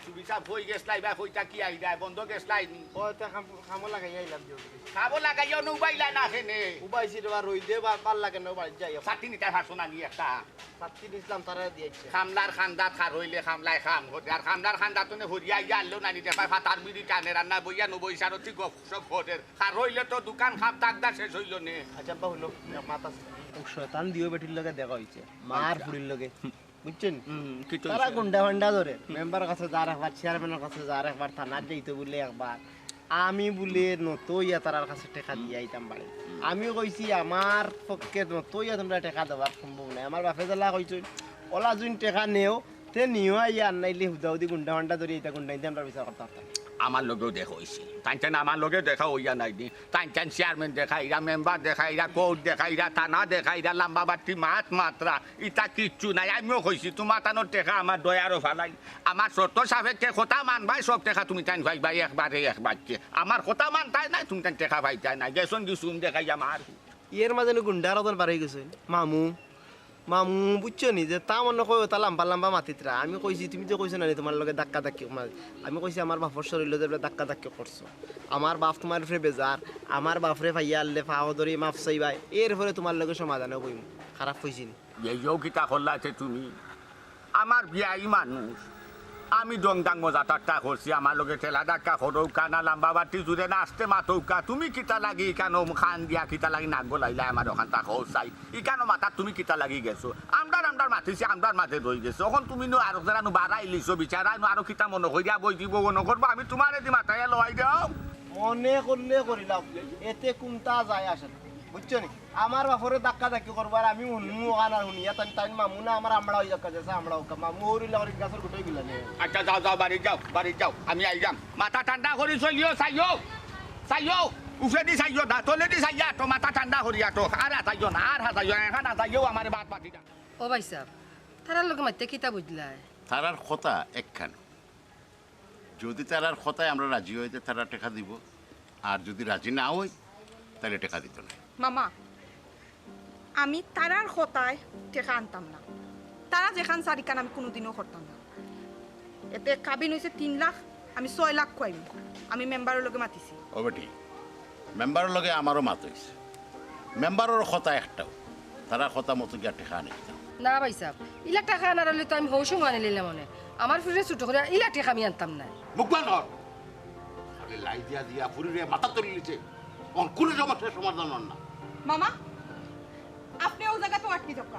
তুমি সব হয়ে গেছলাই বা কইতা কি আইডা, বন্ধ গেছলাই নি? ও, তে খাম-, খামো লাগাই আইলাম যে ওদিকে। খামো লাগাইও না, উবাইলা না কেনে? উবাইছি রে বা, রইদে বা, পাল্লা কেনে বাড়ি যাই এখন। সাথী নিতে পারছো না নি একটা? সাথী নিছিলাম, তারা দিয়েছে। খামলার খান্দাত খার হইলে খামলায় খাম করে, আর খামলার খান্দাত তো নে হরিয়া ইয়া আনলো না নি, দেখবা ফাতার বিড়ি টানে, রান্না বইয়া নবই সারতি গপ সব করে। খার হইলে তো দোকান খাপ তাকদা শেষ হইল নে। আচ্ছা, আব্বা, হইলো, মাথা ও শয়তান দিও বেটির লগে দেখা হইছে, মার আচ্ছা। ফুড়ির লগে। বুঝছেন? হুম, কি তো তারা হইছে? গুন্ডা ফান্ডা ধরে, মেম্বারর কাছে যার একবার, চেয়ারম্যানর কাছে যার একবার, থানাত যাইতো বলে একবার। আমি বলে নত ইয়া তারার কাছে টেকা দিয়ে আইতাম বাড়ি। আমি কইছি, "আমার পক্ষে নত ইয়া তোমরা টেকা দেওয়ার সম্ভব নাই।" আমার বাপে যেলা কইছইন, "ওলা যুন টেকা নেও, তে নিও আইয়া, আর নাইলে হুদাহুদি গুন্ডা ফান্ডা ধরি এটা গুন্ডা ইনতে আমরা বিচার করতে পারতাম।" আমার লগেও দেখা হইছে। তাইন তাইন আমার লগে দেখা হইয়া নাই নি। তাইন তাইন চেয়ারম্যান দেখাইরা, মেম্বার দেখাইরা, কোর্ট দেখাইরা, থানা দেখাইরা, লাম্বা বাট্টি মাত মাতরা। ইতা কিচ্ছু নাই। আমিও কইছি, তোমার তানোর টেকা আমার দয়ারও ফালাই। আমার শর্ত সাপেক্ষে কথা মানবায়, সব টেকা তুমি তাইন পাইবায় একবারে একবারকে। আমার কথা মানতায় নাই, তুমি তাইন টেকা পাইতায় নাই। গেছন কি সুম দেখাইয়া মার। এর মাঝে নু গুন্ডা আর ওজন বার হয়ে গেছে। মামু, মামু, বুঝছো নি? যে তা মনে কয় ওটা লাম্বা লাম্বা মাতিতরা। আমি কইছি, তুমি তো কইছো না নি তোমার লগে ধাক্কা ধাক্কি মার-, আমি কইছি, "আমার বাপর শরীরে যে ধাক্কা ধাক্কি করছো। আমার বাপ তোমার উপরে বেজার, আমার বাপরে পাইয়া আনলে পাও ধরি মাফ চাইবায়, এরপরে তোমার লগে সমাধানে বইমু।" খারাপ কইছি নি? এইও কিতা করলাইতে তুমি? আমার বিয়াই মানুষ, আমি ডংডাং মজা ঠাট্টা করছি, আমার লগে ঠেলা ধাক্কা করউক্কা না, লাম্বা বাট্টি জুড়ে না, আস্তে মাতউক্কা। তুমি কিতা লাগি ইকানো খান দিয়া কিতা লাগি নাক গলাইলা আমার ওখান তা কও চাই? ইকানো মাতাত তুমি কিতা লাগি গেছো? আমরার, আমরার মাতিছি, আমরার মাঝে রই গেছে। অখন তুমি নু আরো যারা নু বাড়াই লিছো, বিচারা নু আরো কিতা মনে করিয়া বই দিব, মনে করবো আমি তোমারে দি মাতাইয়া লওয়াই দেও। মনে করলে করিলাম, এতে কুন্তা যায় আসে না। বুঝছো নি? আমার বাপরে ধাক্কা ধাক্কি করবো আর আমি হুনমু ওখান আর হুনিয়া তাইন, তাইন মামু না আমার আমরা ওই ধাক্কা যাচ্ছে, আমরা ওকে মামু হরিলা হরি গাছের গুটাই গিলা নিয়ে। আচ্ছা, যাও, যাও, বাড়ি যাও, বাড়ি যাও, আমি আইলাম। মাথা ঠান্ডা করি চলিও, চাইও, চাইও, উপরেদি চাইও না, তলেদি চাইয়া তো মাথা ঠান্ডা করিয়া তো, আর হাতাইও না, আর হাতাইও না, এখন হাতাইও আমারে বাদ বাকি দা। ও ভাই সাহেব, তারার লগে মাইতে কিতা বুঝলায়? তারার কথা একখান। যদি তারার কথায় আমরা রাজি হই, তে তারা টেকা দিব, আর যদি রাজি না হই, তাহলে টেকা দিত না। মামা, আমি তারার কথায় টেকা আনতাম না। তারা যেখান চার ইখান আমি কোনোদিনও করতাম না। এতে কাবিন হইছে তিন লাখ, আমি ছয় লাখ খুয়াইমু। আমি মেম্বারর লগে মাতিছি। ও বেটি, মেম্বারর লগে আমারও মাত হইছে। মেম্বারর কথা একটাও, তারা কথা মতো গিয়া টেকা আনি দিতাম। না ভাই সাহেব, ইলা টেকা আনার হলে তো আমি হৌসুম আনি নিলাম মনে। আমার ফুরিরে ছোট করে ইলা টেকা আমি আনতাম না। মুখ বন্ধ কর। খালি লাই দিয়া দিয়া ফুরিরে মাথা তুলি নিছে। অন কোনো সমস্যার সমাধান হন না। মামা, আপনি ও জায়গা তো আটকি যাওকা।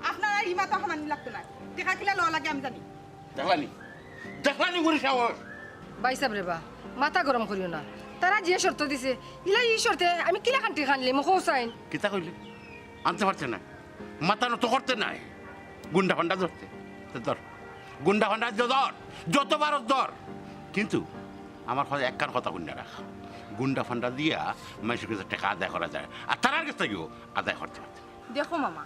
আপনার আর ইমা তো হামানি লাগতো না। টেকা কিলা লওয়া লাগে আমি জানি। দেখলানি? দেখলানি বুড়ি সাহস? ভাই সাহেব রে বা, মাথা গরম করিও না। তারা যে শর্ত দিছে, ইলা ই শর্তে আমি কিলা খান টেকা আনলে মুখ চাইন। কিতা কইলে? আনতে পারতে না। মাথা নত করতে নাই। গুন্ডা ফান্ডা ধরতে। তো ধর। গুন্ডা ফান্ডা দিয়ে ধর। যত পারো ধর। কিন্তু আমার কথা, একখান কথা হুনিয়া রাখ। গুন্ডা ফান্ডা দিয়া মানুষের কাছে টেকা আদায় করা যায়। আর তারার কাছ থেকেও আদায় করতে পারতে। দেখো মামা,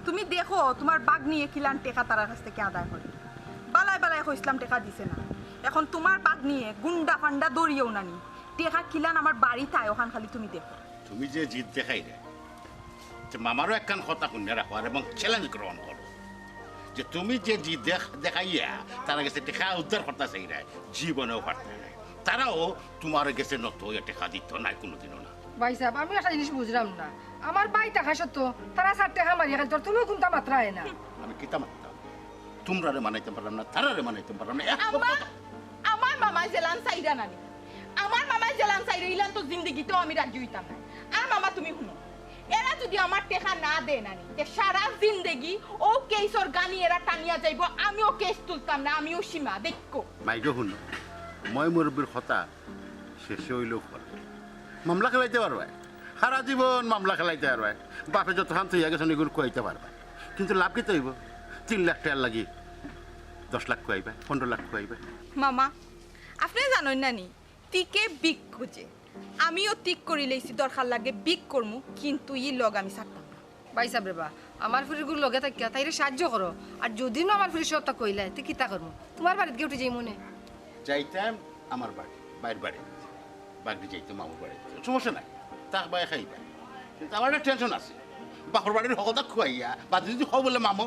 তুমি দেখো তোমার বাগনিয়ে কিলান টেকা তারার কাছ থেকে আদায় করে। বালায় বালায় কইছিলাম টেকা দিছে না। এখন তোমার বাগনিয়ে গুন্ডা ফান্ডা দৌড়িয়েও নানি। টেকা কিলান আমার বাড়িত আয়, ওখান খালি তুমি দেখো। তুমি যে জিদ দেখাইরে, যে মামারও একখান কথা হুনিয়া রাখো আর এবং চ্যালেঞ্জ গ্রহণ করো, যে তুমি যে জিদ দেখ-, দেখাইয়া তারার গেছে টেকা উদ্ধার করতে চাইরে, জীবনেও পারতে নাই। তারাও তোমার গেছে নত হইয়া টেকা দিত নাই কোনোদিনও না। ভাইসাব, আমি একটা জিনিস বুঝলাম না। আমার ভাই থাকা সত্ত্বেও তারা চাইর টেকা মারিয়া খাইতো, আর তুমিও কুন্তা মাতরায় না। আমি কিতা মাততাম? তুমরারে মানাইতাম পারলাম না, তারারে মানাইতাম পারলাম না। এক আম্মা, আমার মামায় যেলান চাইরা নানি, আমার মামায় যেলান চাইরা ইলান তো জিন্দেগিতেও আমি রাজি অইতাম না। আর মামা, তুমি হুনো, এরা যুদি আমার টেকা না দেয় নানি, তে সারা জিন্দেগি অউ কেইসর গানি এরা টানিয়া যাইবো। আমিও কেইস তুলতাম না, আমিও সীমা দেখো। মাইগো হুনো, ময় মুরব্বির কথা শেষে অইলেও ফলে। মামলা খেলাইতে পারবায়, সারা জীবন মামলা খেলাইতে পারবায়। বাপে যতখান থইয়া গেছইন, ইগুন খুয়াইতে পারবায়। কিন্তু লাভ কিতা অইবো? তিন লাখ টেকার লাগি দশ লাখ খুয়াইবায়, পনরো লাখ খুয়াইবায়। মামা, আপনে জানইন না নি, তিকে বিক খুঁজে। আমিও ঠিক করিলাইছি, দরকার লাগে বিক করমু, কিন্তু ই লগ আমি ছাড়তাম না। ভাইসাব রেবা, আমার ফুরিগুর লগে থাকিয়া তাইরে সাহায্য করো। আর যুদি নু আমার ফুরি সবতা কইলায়, তে কিতা করমু? তুমার বাড়িত গিয়া উঠি যাইমু নে। যাইতাম আমার বাড়ি, বাইর বাড়ি, বাগদি যাইতো মামুর বাড়ি, সমস্যা নাই, থাকবায় খাইবায়। কিন্তু আমার একটা টেনশন আছে, বাপর বাড়ির হকলতা খুয়াইয়া বাদে যুদি কও বুলে, "মামু,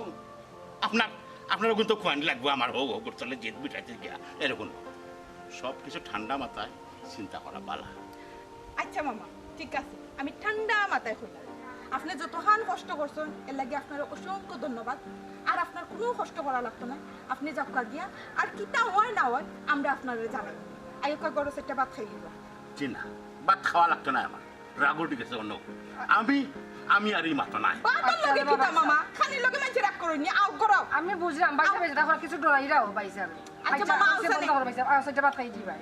আপনার, আপনার কিন্তু খুয়ানি লাগবো, আমার হউ হউ করতে জেদ মিটাইতে গিয়া", এরকম। সব কিছু ঠান্ডা মাথায় চিন্তা করা বালা। আচ্ছা মামা, ঠিক আছে, আমি ঠান্ডা মাথায় কইলাম। আপনে যতখান কষ্ট করছইন, এর লাগি আপনারে অসংখ্য ধন্যবাদ। আর আপনার কুনু কষ্ট করা লাগতো না, আপনে যাউক্কা গিয়া, আর কিতা অয় না অয় আমরা আপনারে জানাই। আইউক্কা, গরম একটা ভাত খাইলিবা। জি না, ভাত খাওয়া লাগতো না আমার, রাগ উঠি গেছে অন্য। আমি, আমি আর ই মাথা নাই। ভাতর লগে কিতা মামা, খানির লগে মানষে রাগ করইন নি, আও গরম। আমি বুঝলাম, ভাইসাব, এটা করা কিছু ডরাইরাও, ভাইসাব। আচ্ছা, মামা, আচ্ছা, বন্ধ করো, ভাইসাব, আচ্ছা, ভাত খাই দিবা।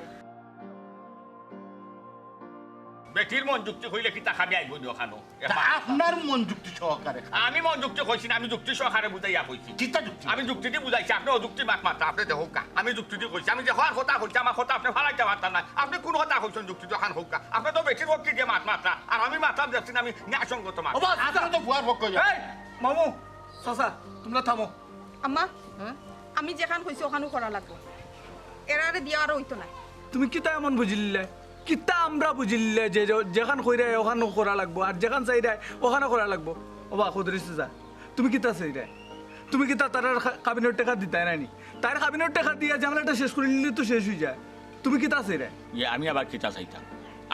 বেটির মন যুক্তি কইলে কিতা খাবি আইব নি ওখানো? তা আপনার মন যুক্তি সহকারে খান। আমি মন যুক্তি কইছি না, আমি যুক্তি সহকারে বুঝাইয়া কইছি। কিতা যুক্তি? আমি যুক্তি দি বুঝাইছি, আপনে অযুক্তি মাত মাতরা, আপনে দেখউক্কা। আমি যুক্তি দি কইছি, আমি যে হওয়ার কথা কইছি, আমার কথা আপনে ফালাইতা পারতা না। আপনে কুন কথা কইছইন যুক্তি দি ওখান কউক্কা? আপনে তো বেটির পক্ষে দিয়া মাত মাতরা, আর আমি মাতরাম দেখছি না, আমি ন্যায়সঙ্গত মাত। ও বাস, আপনারা তো বুয়ার পক্ষ। এই, মামু, চাচা, তুমরা থামো। আম্মা, আমি যেখান কইছি ওখানউ করা লাগবো। এরারে দিয়া আর অইতো না। তুমি কিতা এমন বুঝিলিলায়? কিতা আমরা বুঝিলিলায় যে, যে, যেখান কইরায় ওখানউ করা লাগবো, আর যেখান চাইরায় ওখানউ করা লাগবো? ওবা, খুদরি চাচা, তুমি কিতা চাইরায়? তুমি কিতা তারার খা-, কাবিনর টেকা দিতায় নানি? তার কাবিনর টেকা দিয়া ঝামেলাটা শেষ করিলিলে তো শেষ অইযায়। তুমি কিতা চাইরায়? ইয়ে, আমি আবার কিতা চাইতাম?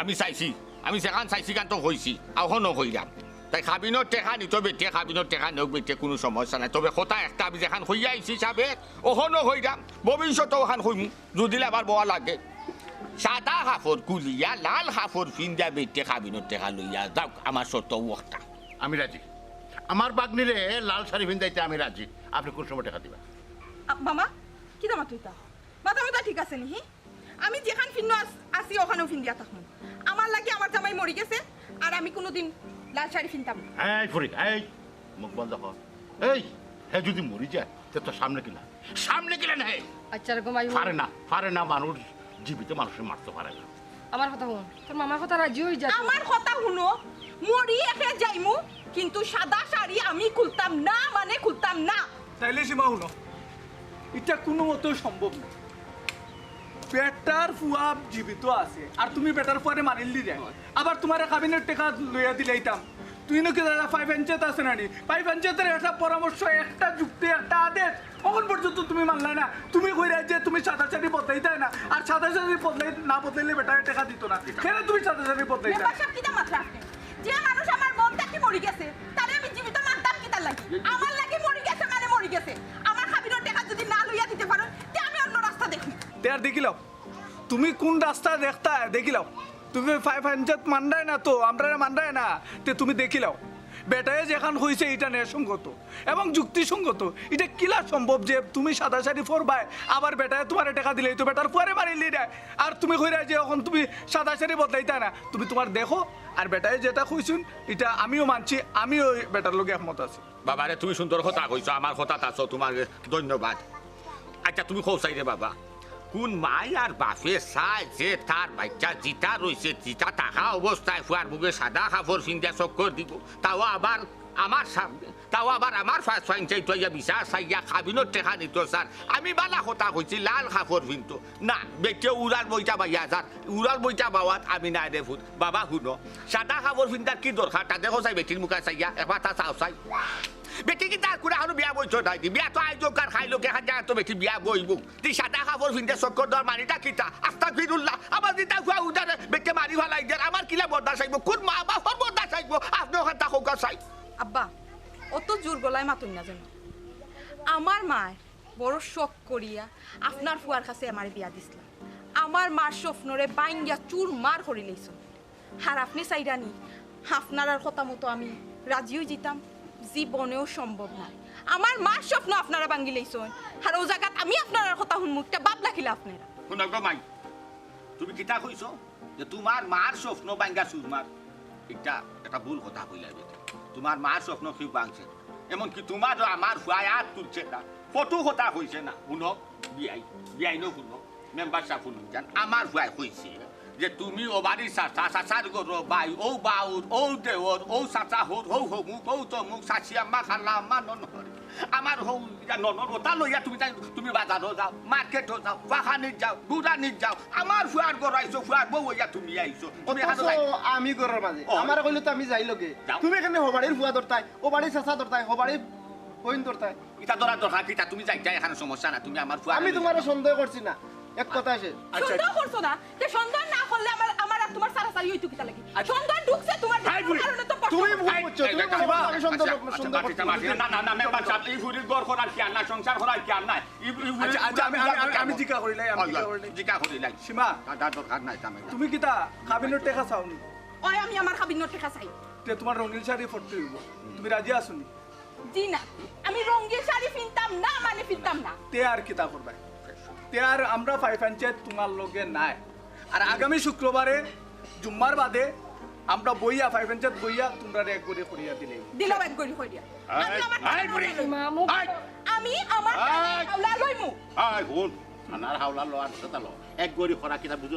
আমি চাইছি, আমি যেখান চাইছি, খান তো কইছি, অখনও কইরাম। তাই কাবিনর টেকা নিতো বেটিয়ে, কাবিনর টেকা নেউক বেটিয়ে, কুনু সমস্যা নাই। তবে কথা একটা, আমি যেখান কইয়া আইছি সাবে, অখনও কইরাম, ভবিষ্যতেও ওখান কইমু, যুদি আবার বওয়া লাগে। সাদা কাপড় খুলিয়া লাল কাপড় ফিন্দিয়া বেটিয়ে কাবিনর টেকা লইয়া যাউক, আমার শর্ত অউ একটা। আমি রাজি। আমার বাগনিরে লাল শাড়ি ফিন্দাইতে আমি রাজি। আপনে কুন সময় টেকা দিবা? আ, মামা, কিতা মাতো ইতা? মাথা মাথা ঠিক আছে নি, হি? আমি যেখান ফিন্নো আস-, আছি, ওখানউ ফিন্দিয়া থাকমু। আমার লাগি আমার জামাই মরি গেছে, আর আমি কুনুদিন লাল শাড়ি ফিনতাম না। এই ফুরি, এই মুখ বন্ধ কর। এই, হে যুদি মরি যায়, তে তোর সামনে কিলা? সামনে কিলা না হে? আচ্ছা, এরকম আইব। পারে না, পারে না মানুষ, জীবিত মানুষরে মারতো পারে না। আমার কথা হুন, তোর মামার কথা রাজি অই যা। আমার কথা হুনো, মরি একে যাইমু, কিন্তু সাদা শাড়ি আমি খুলতাম না, মানে খুলতাম না। তাইলে সীমা হুনো, ইটা কুনু মতেউ সম্ভব না। বেটার ফুয়া জীবিত আছে, আর তুমি বেটার ফুয়ারে মারিলিরায়। আবার তুমারে কাবিনর টেকা লইয়া দিলাইতাম। তুই নাকি দাদা পাই পঞ্চায়েত আছে নানি? পাই পঞ্চায়েতর একটা পরামর্শ, একটা যুক্তি, একটা আদেশ, অখন পর্যন্ত তুমি মানলায় না। তুমি কইরায় যে তুমি সাদা শাড়ি বদলাইতায় না, আর সাদা শাড়ি বদলাই, না বদলাইলে বেটারে টেকা দিতো না। কেনে তুমি সাদা শাড়ি বদলাইতায় না? মেম্বার সাব, কিতা মাতরা আপনে? যে মানুষ আমার মন থাকি মরি গেছে, তারে আমি জীবিত মারতাম কিতার লাগি? আমার লাগি মরি গেছে মানে মরি গেছে। আমার কাবিনর টেকা যুদি না লইয়া দিতে পারইন, তে আমি অন্য রাস্তা দেখমু। তে আর দেখিলাও, তুমি কুন রাস্তা দেখতায়, দেখিলাও। তুমি পাই পঞ্চায়েত মানরায় না তো, আমরারে মানরায় না, তে তুমি দেখিলাও। বেটায় যেখান কইছে ইটা ন্যায়সঙ্গত এবং যুক্তিসঙ্গত। ইটা কিলা সম্ভব যে তুমি সাদা শাড়ি পরবায়, আবার বেটায় তুমারে টেকা দিলাইতো, বেটার ফুয়ারে মারিলিরায়, আর তুমি কইরায় যে অখন তুমি সাদা শাড়ি বদলাইতায় না? তুমি তুমার দেখো, আর বেটায় যেটা কইছইন, ইটা আমিও মানছি, আমিও অউ বেটার লগে একমত আছি। বাবারে, তুমি সুন্দর কথা কইছো, আমার কথাত আছো, তুমারে ধন্যবাদ। আচ্ছা, তুমি কও চাইরে বাবা, কুন মায় আর বাপে চায় যে তার বাইচ্চা যেটা রইছে, যেটা থাকা অবস্থায় ফুয়ার মুখে সাদা কাপড় ফিন্দিয়া চক্কর দিব, তাও আবার আমার সামনে, তাও আবার আমার পাই পঞ্চায়েত অইয়া বিচার চাইয়া কাবিনর টেকা নিতো চার? আমি বালা কথা কইছি, লাল কাপড় ফিনতো। না, বেটিয়ে উড়াল বইটা বাইয়া যার, উড়াল বইটা বাওয়াত আমি নায় রে ফুত। বাবা হুনো, সাদা কাপড় ফিন্দার কি দরকার? তা দেখো চাই বেটির মুখে চাইয়া, একবার তা চাও চাই। বেটি কিতা কুড়া হারু বিয়া বইছো নাই দি? বিয়া তো আইজো কার খাইলো কে খাজা তো বেটি বিয়া বইবো। তুই সাদা কাপড় ফিন্দে চক্কর দেওয়ার মানিটা কিতা? আস্তাগফিরুল্লাহ। আমার যেটা হুয়া উদারে বেটে মারি ফালাই দের। আমার কিলা বরদাস্ত আইবো? কোন মা বাপর বরদাস্ত আইবো? আপনে ওখান তা হোকা চাই। আব্বা, অত জোর গলায় মাতুন না যেন। আমার মায় বড় শখ করিয়া আপনার ফুয়ার কাছে আমার বিয়া দিছলা। আমার মার স্বপ্নরে বাইঙ্গা চুর মার করিলাইছইন। আর আপনে চাইরানি, আপনারার কথা মতো আমি রাজি অই যিতাম, জীবনেও সম্ভব নায়। আমার মার স্বপ্ন আপনারা ভাঙ্গিলাইছইন, আর অউ জাগাত আমি আপনারার কথা হুনমু, ইটা ভাবলা কিলা আপনারা? হুনো গো মাই, তুমি কিতা কইছো যে তুমার মার স্বপ্ন ভাঙ্গা চুরমার? ইটা একটা ভুল কথা কইলা বেটা। তুমার মার স্বপ্ন কেউ ভাঙছে না। এমনকি তুমারও আমার ফুয়ায় আত তুলছে না, ফটো কথা কইছে না। হুনো, বিয়াই, বিয়াই নু হুনো। মেম্বার সাব হুনুন যান, আমার ফুয়ায় কইছে যে তুমি ও বাড়ির চাচা, চাচার ঘরর ভাই, ও বাউর, ও দেওর, ও চাচা হউর, হউ হমুক, ও তমুক, চাচি আম্মা, খালা আম্মা, ননর। আমার হউ ইটা ননর ওটা লইয়া তুমি যাই, তুমি বাজারো যাও, মার্কেটো যাও, বাগানিত যাও, গুড়ানিত যাও, আমার ফুয়ার ঘর আইছো, ফুয়ার বউ অইয়া তুমি আইছো। তুমি হানো যাই। আমি ঘরর মাঝে। ও। আমারে কইলে তো আমি যাই লগে। যাও। তুমি এখানে হবাড়ির ফুয়া ধরতায়, ও বাড়ির চাচা ধরতায়, হবাড়ির বইন ধরতায়। ইটা ধরার দরকার কিতা? তুমি যাইতায়, এখানো সমস্যা না, তুমি আমার ফুয়া আমি লইয়া তুমারে যাও। সন্দেহ করছি না, এক কথা আছে। আচ্ছা। সন্দেহ করছো না? তে সন্দেহ না করলে আমার, আমার আর তুমার সারাসারি অইতো কিতা লাগি? আচ্ছা। সন্দেহ ঢুকছে তুমার, হাই বুড়ি, কারণে তো তুমি ভুল এই, করছো, এই, তুমি এই, ভুল করছো, আমি সন্দেহ আচ্ছা, করছি না। আচ্ছা, সন্দেহ করছি না। না, না, না, মেম্বার সাব, ই ফুড়ির ঘর করার খেয়াল নাই, সংসার করার খেয়াল নাই। ই, ই ফুড়ির আচ্ছা, আচ্ছা, আমি, আমি, আমি, আমি জিকা করিলাই, আমি ওই, জিকা ওই, করিলাই। জিকা করিলাই। সীমা, দাদার দরকার নাই, জামাই। তুমি কিতা কাবিনর টেকা চাওনি? ওই, আমি আমার কাবিনর টেকা চাই। তে তুমার রঙিন শাড়ি ফটো অইবো। তুমি রাজি আছো নি? জি না, আমি রঙিন শাড়ি ফিনতাম না, মানে ফিনতাম না। তে আর কিতা করবায়? তে আর আমরা ফাই পঞ্চায়েত তুমার লগে নাই। আর আগামী শুক্রবারে, জুম্মার বাদে, আমরা বইয়া, ফাই পঞ্চায়েত বইয়া, তুমরারে এক ঘড়ি করিয়া দিলে। দিলাম এক ঘড়ি করিয়া। আমি আমার এই, এই, বুড়ি। আমি আমার এই। হাওলা লইমু। আয়, হুন, আনার হাওলা লো, আর কথা লো। এক ঘড়ি করা কিতা বুঝছ?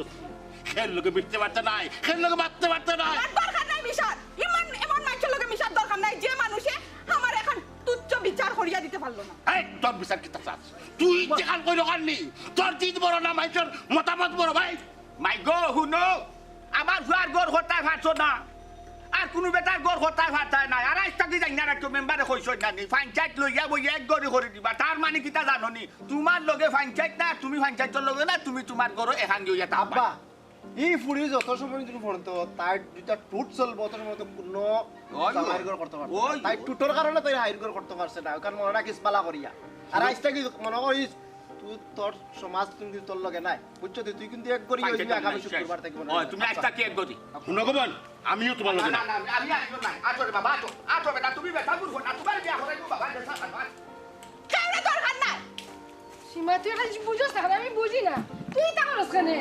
খের লগে বিটতে পারতে নাই, খের লগে বাঁচতে পারতে নাই। আমার দরকার নাই মিশার। এমন, এমন মানষর লগে মিশার দরকার নাই, যে মানুষে আমার এখন তুচ্ছ বিচার করিয়া দিতে পারলো না। এই, তোর বিচার কিতা চাস? তুই ইন্তেকাল কইরো কারনি? তোর জিদ বড় না মাইনষর মতামত বড় ভাই? মাই গো, হুনো, আমার ফুয়ার ঘর করতায় পারছো না, আর কুনু বেটার ঘর করতায় পারতায় নায়। আর আইজ থাকি যাই না রাখতো, মেম্বারে কইছইন না নি, পঞ্চায়েত লইয়া বইয়া এক ঘড়ি করি দিবা। তার মানে কিতা জানো নি? তুমার লগে পঞ্চায়েত না, তুমি পঞ্চায়েতর লগে না, তুমি তুমার ঘরো একাঙ্গি অইয়া থাকবা। আব্বা, ই ফুড়ি যত সময় দিন পর্যন্ত তাইর দুইটা টুট চলবো, অত সময় তো কুনু ওই, জামাইর ঘর করতে পারতো না। ওই, তাই ওই। টুটর কারণে তাই হাইর ঘর করতে পারছে না, কারণ মনে রাখিস বালা করিয়া। আর আইজ থাকি মনে করিস, তুই তোর সমাজ কিন্তু তোর লগে নাই, বুঝছো? তুই, তুই কিন্তু এক ঘড়ি অইবি আগামী শুক্রবার থাকি মনে ওই, রাখ। তুমি আইজ থাকি এক ঘড়ি। হুনো গো বইন, আমিও তুমার লগে না, না। না, না, আমি আইও না। আছো রে বাবা, আছো, আছো বেটা, তুমি বেটা বুঝবো না, তুমার বিয়া করাইবো বাবা, বেটা, বাবা। কেউরে দরকার নাই। সীমা, তুই খালি বুঝস না, আমি বুঝি না। তুই তা করস কেনে?